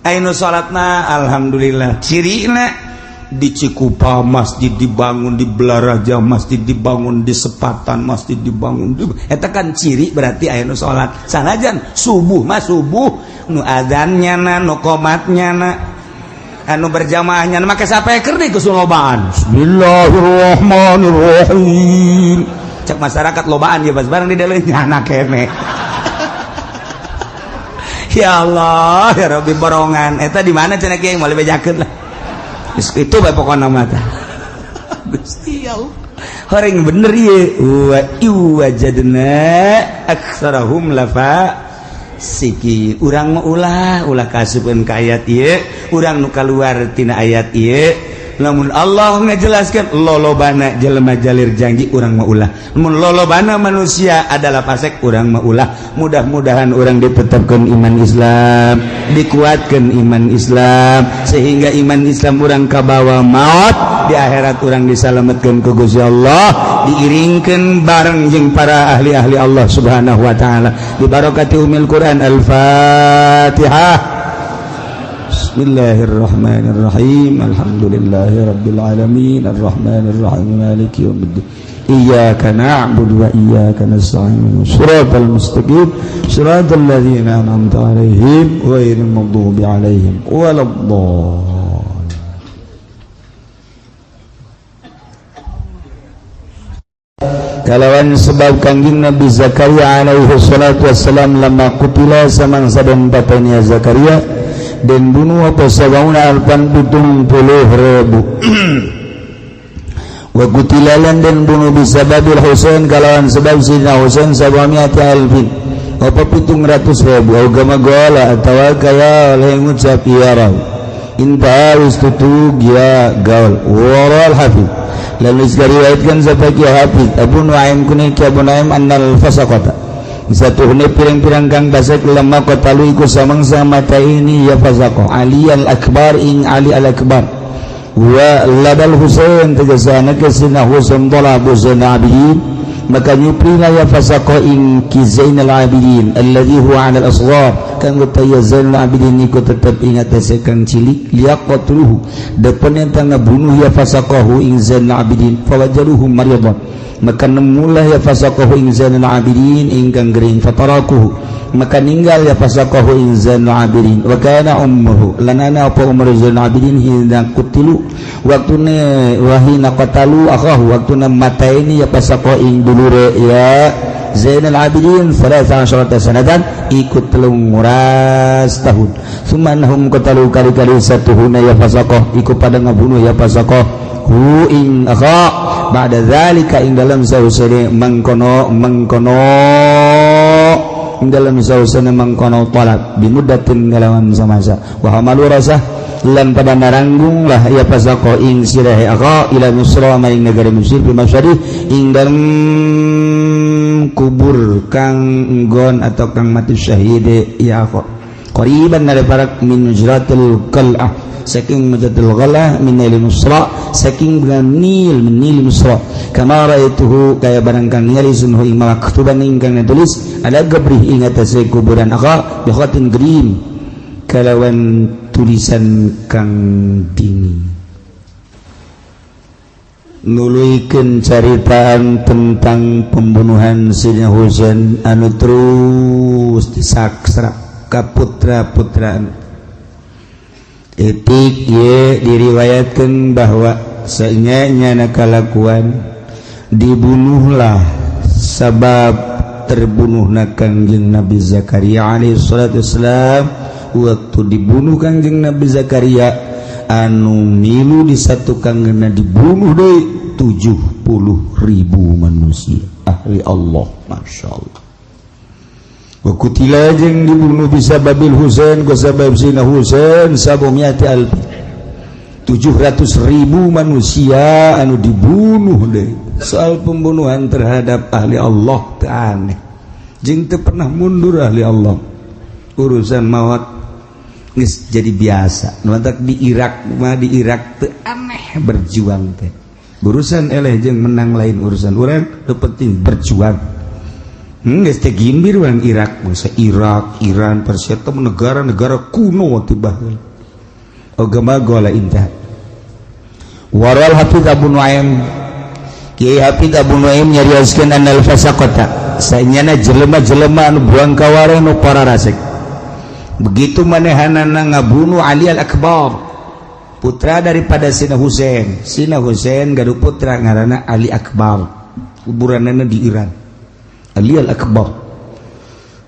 Anu salatna alhamdulillah cirina di Cikupa masjid dibangun, di Belaraja masjid dibangun, di Sepatan masjid dibangun. Eta kan ciri berarti aya nu salat. Sanajan subuh mah subuh nu adzannya na, nu qomatnya na, anu berjamaahnya na, make sapeker di kesulobaan. Bismillahirrahmanirrahim. Cek masyarakat lobaan ya pas bareng di dalam nyana kene. Ya Allah, ya Rabbi borongan. Eta di mana cenah kiai moal bejakeun lah. Itu bae pokona mah tah. Gusti ya Allah. Horeng bener ieu. Wa iwajadna aktsarahum lafa siki. Urang mah ulah ulah kasupeun ka ayat ieu, urang nu kaluar tina ayat ieu. Lamun Allah ngajelaskeun lolobana jelema jalir janji urang mah ulah. Mun lolobana manusia adalah fasik urang mah ulah. Mudah-mudahan urang ditetapkeun iman Islam, dikuatkeun iman Islam sehingga iman Islam urang kabawa maut di akhirat urang disalametkeun ku Gusti Allah, diiringkeun bareng jeung para ahli-ahli Allah Subhanahu wa taala. Bi barakati umil Quran. Al-Fatihah. Bismillahirrahmanirrahim. Alhamdulillahirabbil alamin arrahmanirrahim maliki yaumiddin. Iyyaka na'budu wa iyyaka nasta'in. Shiratal mustaqim, shiratal ladzina an'amta 'alaihim ghairil maghdubi 'alaihim waladdallin. Kalawan sebab Kangjeng Nabi Zakaria alaihi salatu wassalam lama kutila samangsa den papanya Zakaria dan bunuh apa sabauna alpan 70,000 wa kutilalan dan bunuh bisababil Husain kalawan sebab Sidna Husain sabamiati alfin apa 700,000 au gama gola atawa kaya oleh ngucap ya raw inta wis tutug ya gaul waral hafiz lalu diriwayatkan sampai ki hafiz Abu Nuaim kuning ki Abu Nuaim annal fasaqata satuhne pirang-pirang kang basek lemah kotalu iku samangsa mata ini ya fasaqo Ali al-Akbar ing Ali al-Akbar wa labal Husain tegasana ke sina Husain talabu Zain Abidin Maka nyuprina ya fasaqah ing Ki Zainal Abidin alladzi huwa 'ala al-asghar, kang ya Zainal Abidin iku tetep ing atase kang cilik, liyaqtuluhu, depen eta ngabunuh ya fasaqahu ing Zainal Abidin. Fawajaduhu maridan, maka nemulah ya fasaqahu ing Zainal Abidin ingkang gering. Fatarakuhu, maka ninggal ya fasaqahu ing Zainal Abidin. Wa kana ummuhu, lanana apa umur Zainal Abidin, hina kutilu, waktune wahina qatalu akhahu, waktuna mataini ya fasaqah ing dulure ya Zainal Abidin, 13 sanatan, ikut 13 tahun. Summa hum qatalu, kali-kali satuhuna ya fasaqah ikut pada ngabunuh ya fasaqah hu ing akha ba'da zalika, ing dalam sausene mangkono mangkono, ing dalam sausene mangkono talab, bimuddatin, ngalawan samasa. Wa hamalu rasah, lan pada naranggung lah ya fasaqah ing sirahe akha, ila Misra, maring negara Mesir, bi masyari, ing dalem kubur kang nggon atau kang mati syahid ya akha, qariban dari parak, min mujratil qal'ah, saking mujratil qal'ah, min nil Misra, saking dengan nil, min nil Misra, kama raituhu, kaya barang kang ningali sun hu ing maktuban, ingkang tulis, ala gabrih, ing atase kuburan akha, bi khatin grim, kalawan tulisan kang dingin. Nuluykeun caritaan tentang pembunuhan Sidina Husain anu terus disaksra ka putra-putraan etik ye, diriwayatkan bahwa seenyanya kalakuan dibunuhlah sabab terbunuhna Kangjeng Nabi Zakaria alaihi salatu wassalam. Waktu dibunuh Kangjeng Nabi Zakaria, anu milu di satu kangena dibunuh deh 70.000 manusia ahli Allah. Masya Allah. Wa kutila, jeung dibunuh, bisa babil Husain, ku sabab Sina Husain, sab'umiati alfi, 700.000 manusia anu dibunuh deh. Soal pembunuhan terhadap ahli Allah teu aneh, jeung teu pernah mundur ahli Allah. Urusan maut geus jadi biasa. Nu di Irak mah, di Irak teu aneh berjuang teh. Urusan eleh jeung menang lain urusan urang, nu penting berjuang. Geus teh gimbir urang Irak, bangsa Irak, Iran, Persia teh negara-negara kuno ti baheula. Agama gola intah. Waral Hafiz Abu Nuaim, Kiai Hafiz Abu Nuaim nyarioskeun, annal fasaqata, sanyana jelema-jelema anu buang kawara, nu para rasek, begitu manehanana ngabunuh Ali Al-Akbar, putra daripada Sina Husain. Sina Husain gaduh putra ngaranna Ali Akbar, kuburanana di Iran. Ali Al-Akbar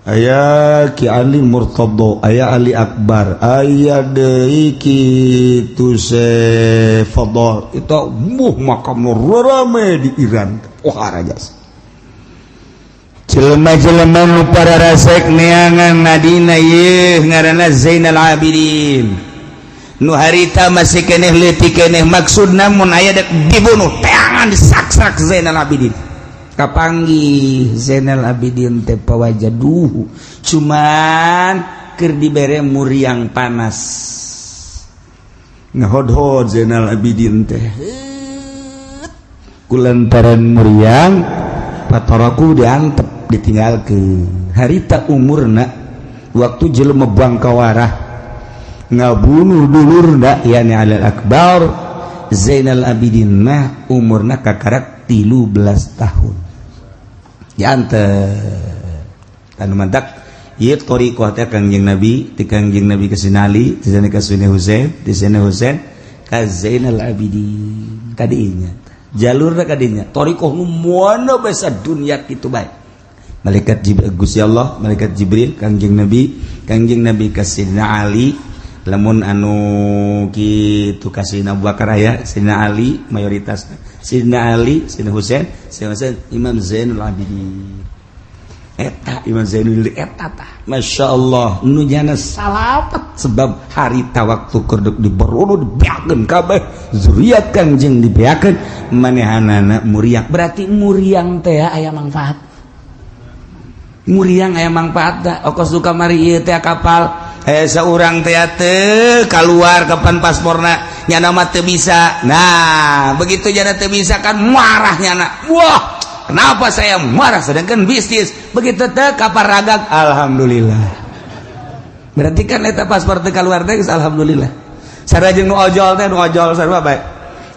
aya, Ki Ali Murtado aya, Ali Akbar aya deui, kitu se Fadl itu muh makam rame di Iran. Wah, raja jelema-jelema nu para rasek neangan nadina yeuh ngaranna Zainal Abidin nu harita masih keneh leutik keneh. Maksudna mun aya dek dibunuh, teangan disaksak Zainal Abidin. Kapanggih Zainal Abidin teh, pawajaduhu, cuman keur dibere muriang panas, ngahodhod Zainal Abidin teh kulantaran muriang. Pataraku, diantep, ditinggalkeun. Harita umurna waktu jelema bangkawarah ngabunuh dulurna, yani Alil Akbar, Zainal Abidin mah umurna kakarak 13 tahun, diantep. Anu mantak ieu thariqah teh Kangjeng Nabi, ti Kangjeng Nabi ka Sina Ali, ti sana ka Sina Husain, ti Sina Husain ka Zainal Abidin, kadinya jalurna, kadinya thariqah nu moana basa dunya kitu bae. Malaikat Jibril, Gusti Allah, malaikat Jibril, Kangjeng Nabi, Kangjeng Nabi ka Sidina Ali. Lamun anu kitu ka Sidina Abu Bakar aya, Sidina Ali mayoritas, Sidina Ali, Sidina Husain, Sidina Husain, Imam Zainul Abidin. Eta Imam Zainul eta tah, Masya Allah, nu nyana salamet sebab harita waktu keur diberono, dibeakeun kabeh zuriat Kangjeng, dibeakeun manehanana muriang. Berarti muriang teh aya manfaat, muriang aya manfaat da. Okos du kamari ieu teh kapal seorang teh teu keluar kapan pasporna, nyana mah teu bisa. Nah, begitu nyana teu bisa kan marah nyana, wah. Kenapa saya marah sedangkan bisnis begitu teh kapar ragag, alhamdulillah. Berarti kan eta paspor teh keluar teh alhamdulillah. Sarua jeung nu ojol teh, nu ojol sarua bae.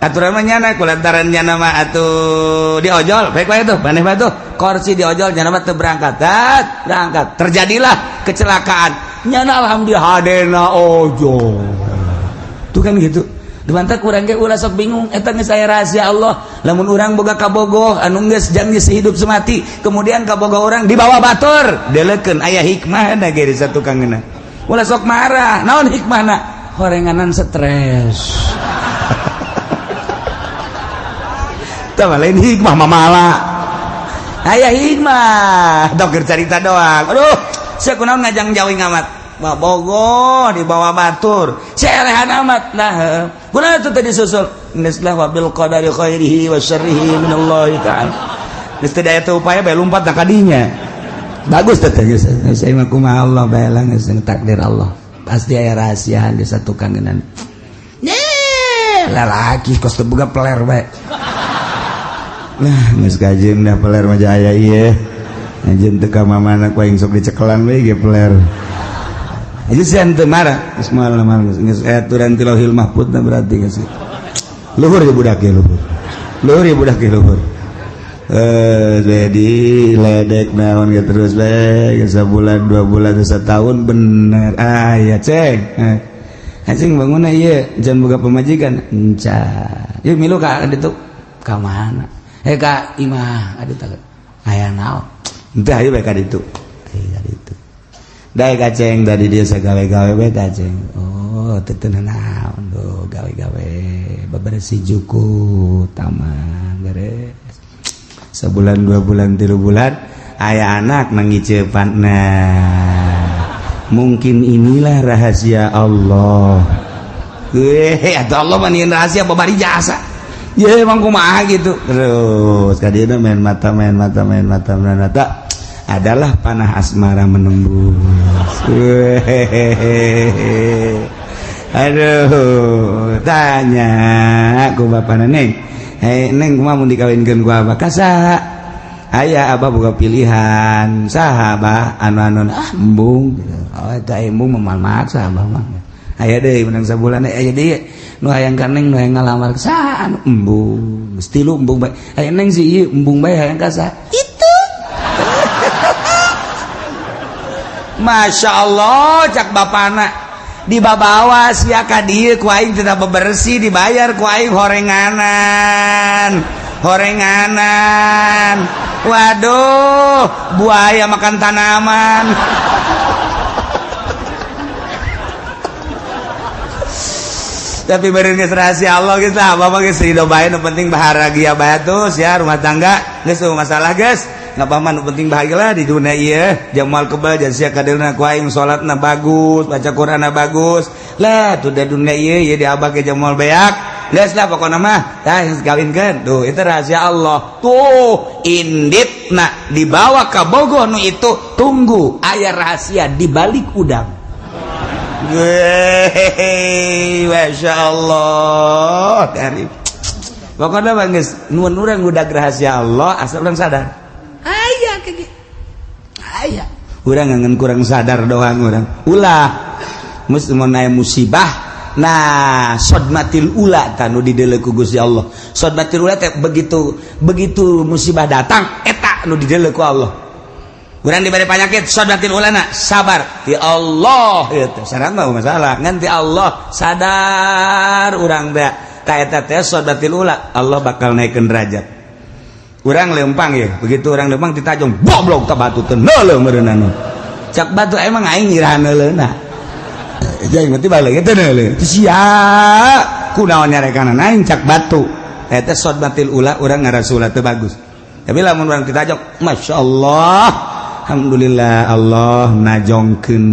Aturan mah nyana kulantaran nyana mah atuh di ojol baik bae tuh, maneh bae tuh. Kursi di ojol nyana mah teu berangkat. Dat, berangkat. Terjadilah kecelakaan. Nyana alhamdulillah hadena ojol. Tuh kan gitu. Dimantap urang ge ulah sok bingung eta geus aya rahasia Allah. Lamun urang boga kabogoh anu geus janji sehidup semati, kemudian kabogoh urang dibawa batur, delekeun aya hikmahna ge di satukangeuna. Ulah sok marah, naon hikmahna? Horenganan stres. Tah lain hikmah mamala. Aya hikmah, dokter carita doang. Aduh, sia kunaon ngajang jauh amat. Bogoh dibawa batur selehan amat. Nah, kunaon itu tadi susul geus lah wabil qadari khairihi wa syarrihi minallahi ta'ala. Geus teu aya teu upaya bae lumpat ka dinya. Bagus teh geus saya mah kumaha Allah bae lah geus takdir Allah. Pasti aya rahasia di satu kangenan. Nih, lalaki kos teu boga peler bae. Nah, geus kajeun dah peler mah aya ieu. Anjeun teu ka mamana ku aing sok dicekelan we ge peler. Aja sih ente marah, geus moal mah geus aturan ti Lauhil Mahfud berarti geus. Luhur ya budak ya luhur. Luhur ya budak ya luhur. Jadi ledek naon ge terus bae sabulan 2 bulan setahun bener. Ah ya ceng. Anjing bangun ieu jam boga pamajikan enca. Yeuh milu ka ditu ka mana? Ka imah adu teh. Aya naon? Henteu hayu bae ka ditu. Ka ditu. Dae kaceng tadi dia sagawe-gawe bae kaceng. Oh, teu teu naon tuh gawe-gawe bebersih juku taman beres. Sebulan 2 bulan 3 bulan aya anak nangiceupan. Nah, mungkin inilah rahasia Allah. Weh, atau Allah mah rahasia babari jasa. Ya emang kumaha gitu. Terus ka main mata main mata main mata main mata adalah panah asmara menembus. Aduh, tanya ku bapana, "Neng, hei neng, kumaha mun dikawinkeun ku abah? Ka saha? Aya abah boga pilihan." "Saha, Abah?" "Anu anu ah embung." "Oh, eta embung mah maksa abah mah." Aya deui menang sabulan aya deui nu hayang ka neng, nu hayang ngalamar. "Saha?" "Anu embung." Geus tilu embung bae. "Aya neng si ieu embung bae, hayang ka saha?" "Itu." Masya Allah, cak bapana, dibabawa sia ka dieu ku aing tidak bebersih dibayar ku aing horenganan horenganan. Waduh, buaya makan tanaman. Tapi beureun geus rahasia Allah geus lah, bapak geus ridho bae, nu penting bahagia bae terus ya rumah tangga geus masalah geus. Nggak apa-apa, nu penting bahagia lah di dunia ieu. Jamal kebal jadi sia kadeulna ku aing salatna bagus, baca Qur'anna bagus. Lah tuh da dunia ieu ieu di abah ge jamal beak. Geus lah pokona mah tah geus kawinkeun. Tuh itu rahasia Allah. Tuh inditna dibawa ka bogoh nu itu, tunggu aya rahasia di balik udang. Weh, Masya Allah. Dari pokoknya mah geus nuhun urang udah rahasia Allah asal urang sadar. Aya kayak aya urang ngan kurang sadar doang urang. Ulah mun aya musibah, nah sodmatil ula tanu dideuleu ku Gusti Allah. Sodmatil ula teh begitu begitu musibah datang eta nu dideuleu ku Allah. Urang diberi penyakit sodmatil ulana sabar ti Allah ieu teh sareng mah masalah ngan ti Allah sadar urang teh ka eta teh sodmatil ula Allah bakal naikeun derajat. Urang lempang ya, begitu orang lempang ditajong goblok ka batu teh neuleuh meureunana. Cak batu emang aing nyirahan neuleuna. Jeung berarti balik teh neuleuh. Sia kunaon nyarekan aing cak batu. Eta sodmatil ula urang ngarasula teu bagus. Tapi lamun urang ditajong, Masya Allah, alhamdulillah Allah najongkeun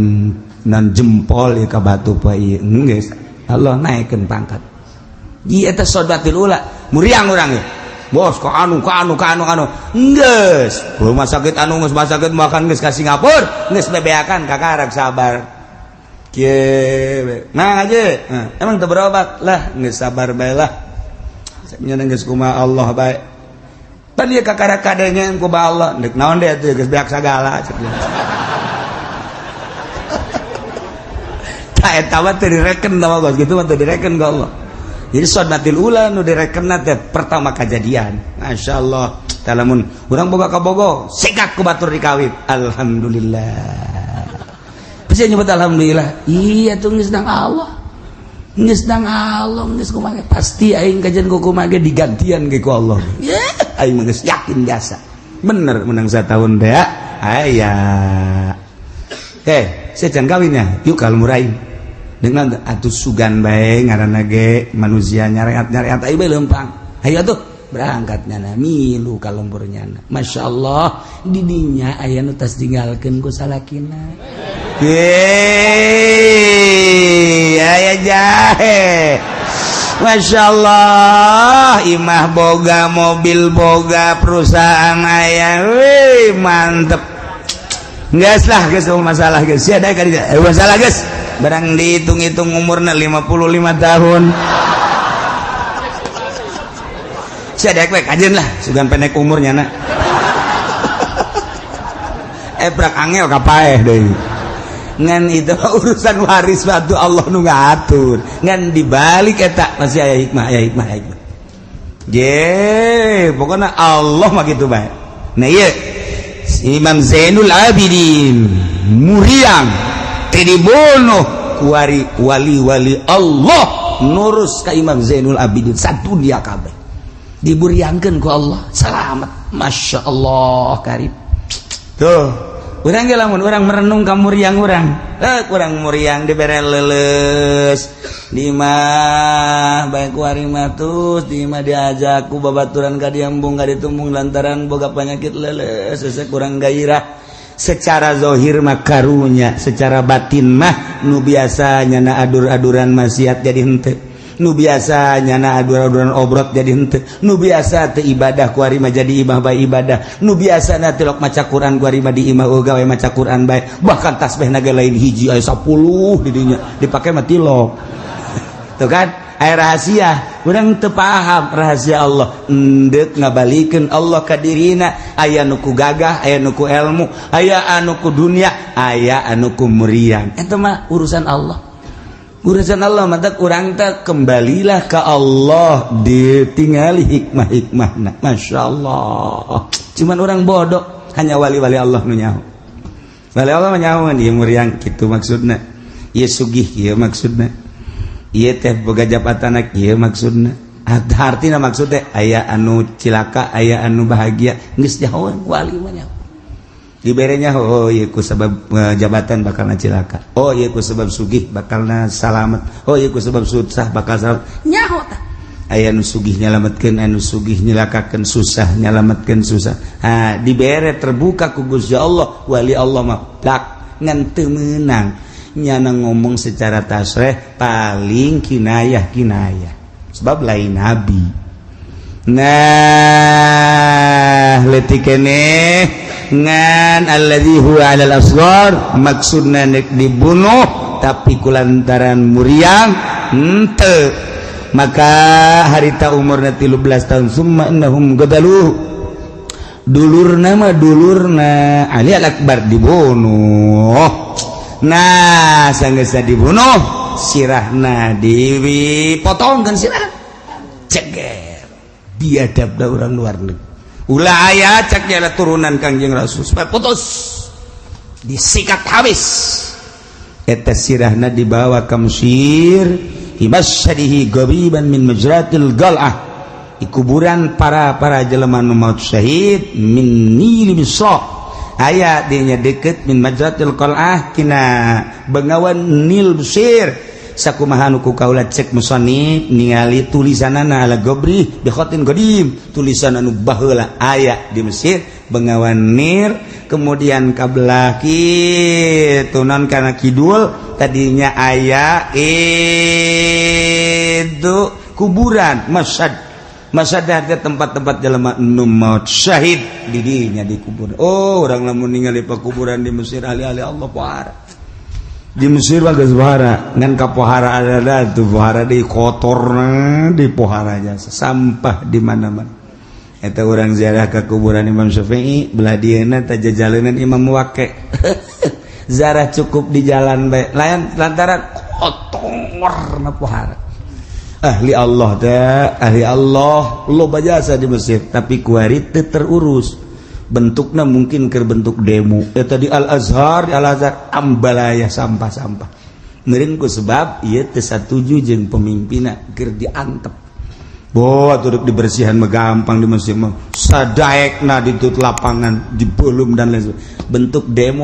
nan jempol ieu ka batu poe ieu. Geus Allah naikeun pangkat. Ieu eta sodmatil ula, muriang urang ieu. Bos ka anu ka anu ka anu anu geus rumah sakit anu geus rumah sakit makan geus ka Singapura geus bebeakan kakarak sabar kieu nah aja nah, emang teu berobat lah geus sabar bae lah nya geus kumaha Allah bae. Pan ieu kakara kadenya ku Allah deuk naon deui atuh geus beak sagala cek dia. Tah eta mah teu direken tah mah kitu mah teu direken ku Allah. Jadi sadmatil ula nu direkenna teh pertama kajadian. Masyaallah. Tah lamun urang boga kabogo sikak ku batur dikawit. Alhamdulillah. Bisa nyebut alhamdulillah. Iya tuh geus dang Allah. Geus dang Allah geus kumaha pasti aing kajian ku kumaha ge digantian ge ku Allah. Ya, aing mah geus yakin biasa. Bener menang satahun teh aya. Saya can kawinnya, yuk kalau murain. Dengan atuh sugan bae ngaranna ge manusia nyareat-nyareat aing bae leumpang. Hayu atuh berangkat nyana milu ka lembur nyana. Masyaallah didinya aya nu tas tinggalkeun ku salakina. Yeay, aya jahe. Masya Allah, imah boga, mobil boga, perusahaan aya, wih mantep. Geus lah, geus masalah geus. Sia da masalah geus. Barang dihitung-hitung umurna 55 tahun. Sia daek we kajeun lah, sugan pendek umurnya na. Prak angel kapaeh deui. Ngan itu urusan waris batu Allah nu ngatur. Ngan dibalik eta masih aya hikmah, aya hikmah, aya hikmah. Je, pokoknya Allah mah kitu bae. Nah ieu Imam Zainul Abidin muriang teu dibunuh kuari wali-wali Allah nurus ka Imam Zainul Abidin sadunia kabeh. Diburiangkeun ku Allah selamat. Masya Allah karib. Tuh urang ge lamun urang merenung ka muriang urang, kurang muriang dibere leuleus di imah bae ku ari mah tus di imah diajak ku babaturan ka diembung ka ditumbung lantaran boga penyakit leuleus hese kurang gairah. Secara zahir mah karunya, secara batin mah nu biasa nyana adur-aduran maksiat jadi henteu, nu biasa nyana adur-aduran obrot jadi henteu, nu biasa teu ibadah ku ari mah jadi imah bae ibadah, nu biasa na tilok maca Quran ku ari mah di imah eueuh gawe maca Quran bae, bahkan tasbih naga lain hiji aya 10 di dinya dipake mah tilok. Tuh kan aya rahasia, urang teu paham rahasia Allah, endek ngabalikeun Allah ka dirina, aya nu ku gagah, aya nu ku ilmu, aya anu ku dunia, aya anu ku muriang. Eta mah urusan Allah. Urusan Allah mata kurang tak kembalilah ke Allah ditingali hikmah-hikmahna. Masya Allah. Cuman orang bodoh hanya wali-wali Allah nu nyaho. Wali Allah mah nyaho ieu muriang kitu maksudna. Ieu sugih ieu maksudna. Ieu teh boga jabatan ieu maksudna. Hartina maksud teh aya anu cilaka, aya anu bahagia, geus nyahoan wali mah nyaho. Diberenya oh ieu ku sebab jabatan bakalna cilaka, oh ieu ku sebab sugih bakalna salamet, oh ieu ku sebab susah bakal salamet. Nyaho tah aya nu sugih nyalametkeun, anu sugih nyilakakeun, susah nyalametkeun susah. Ha dibere terbuka ku Gusti Allah, wali Allah mah plak ngan teu meunang nyana ngomong secara tasreh paling kinayah-kinayah sebab lain nabi. Nah leutik keneh ngan alladzi huwa 'alal asghar maksudna nek dibunuh tapi kulantaran muriang henteu, maka harita umurna 13 tahun summa innahum gadaluh dulurna mah dulurna Ali al-Akbar dibunuh. Nah sanggeusna dibunuh sirahna dipotongkeun sirah ceger biadab da urang luar negeri. Ulah aya cek nyala turunan Kangjeng Rasul supaya putus disikat habis. Eta sirahna dibawa ka Mesir himasyadihi gabiban min majratil gal'ah di kuburan para jelema nu maut syahid min nil Misra aya dinya deket min majratil qal'ah kina bengawan Nil Mesir. Sakumaha nu ku kaula cek musannif ningali tulisanana ala gobri bi khatin qadim tulisan anu baheula aya di Mesir bengawan Nil kemudian kabelah kitu non kana kidul tadinya aya itu kuburan masyad masyad teh tempat-tempat jelema nu maut syahid di dinya dikubur. Oh urang lamun ningali pakuburan di Mesir ahli-ahli Allah pohara di Mesir mah geus pohara ngan ka pohara ada tuh pohara di kotorna di pohara jasa sampah di mana-mana. Eta urang ziarah ke kuburan Imam Syafi'i, belah dieuna teh jajalenan Imam Wake. Ziarah cukup di jalan bae, lain lantaran kotor na pohara. Ahli Allah teh, ahli Allah loba jasa di Mesir, tapi kuari teu terurus. Bentuknya mungkin ke bentuk demo. Eta di Al Azhar, di Al Azhar ambalaya sampah-sampah. Meureun ku sebab ieu teu satuju jeung pemimpinna, keur diantep. Boh, atuh dibersihan mah gampang di Mesir mah. Sadaekna di lapangan, di belum dan lain sebagainya. Bentuk demo.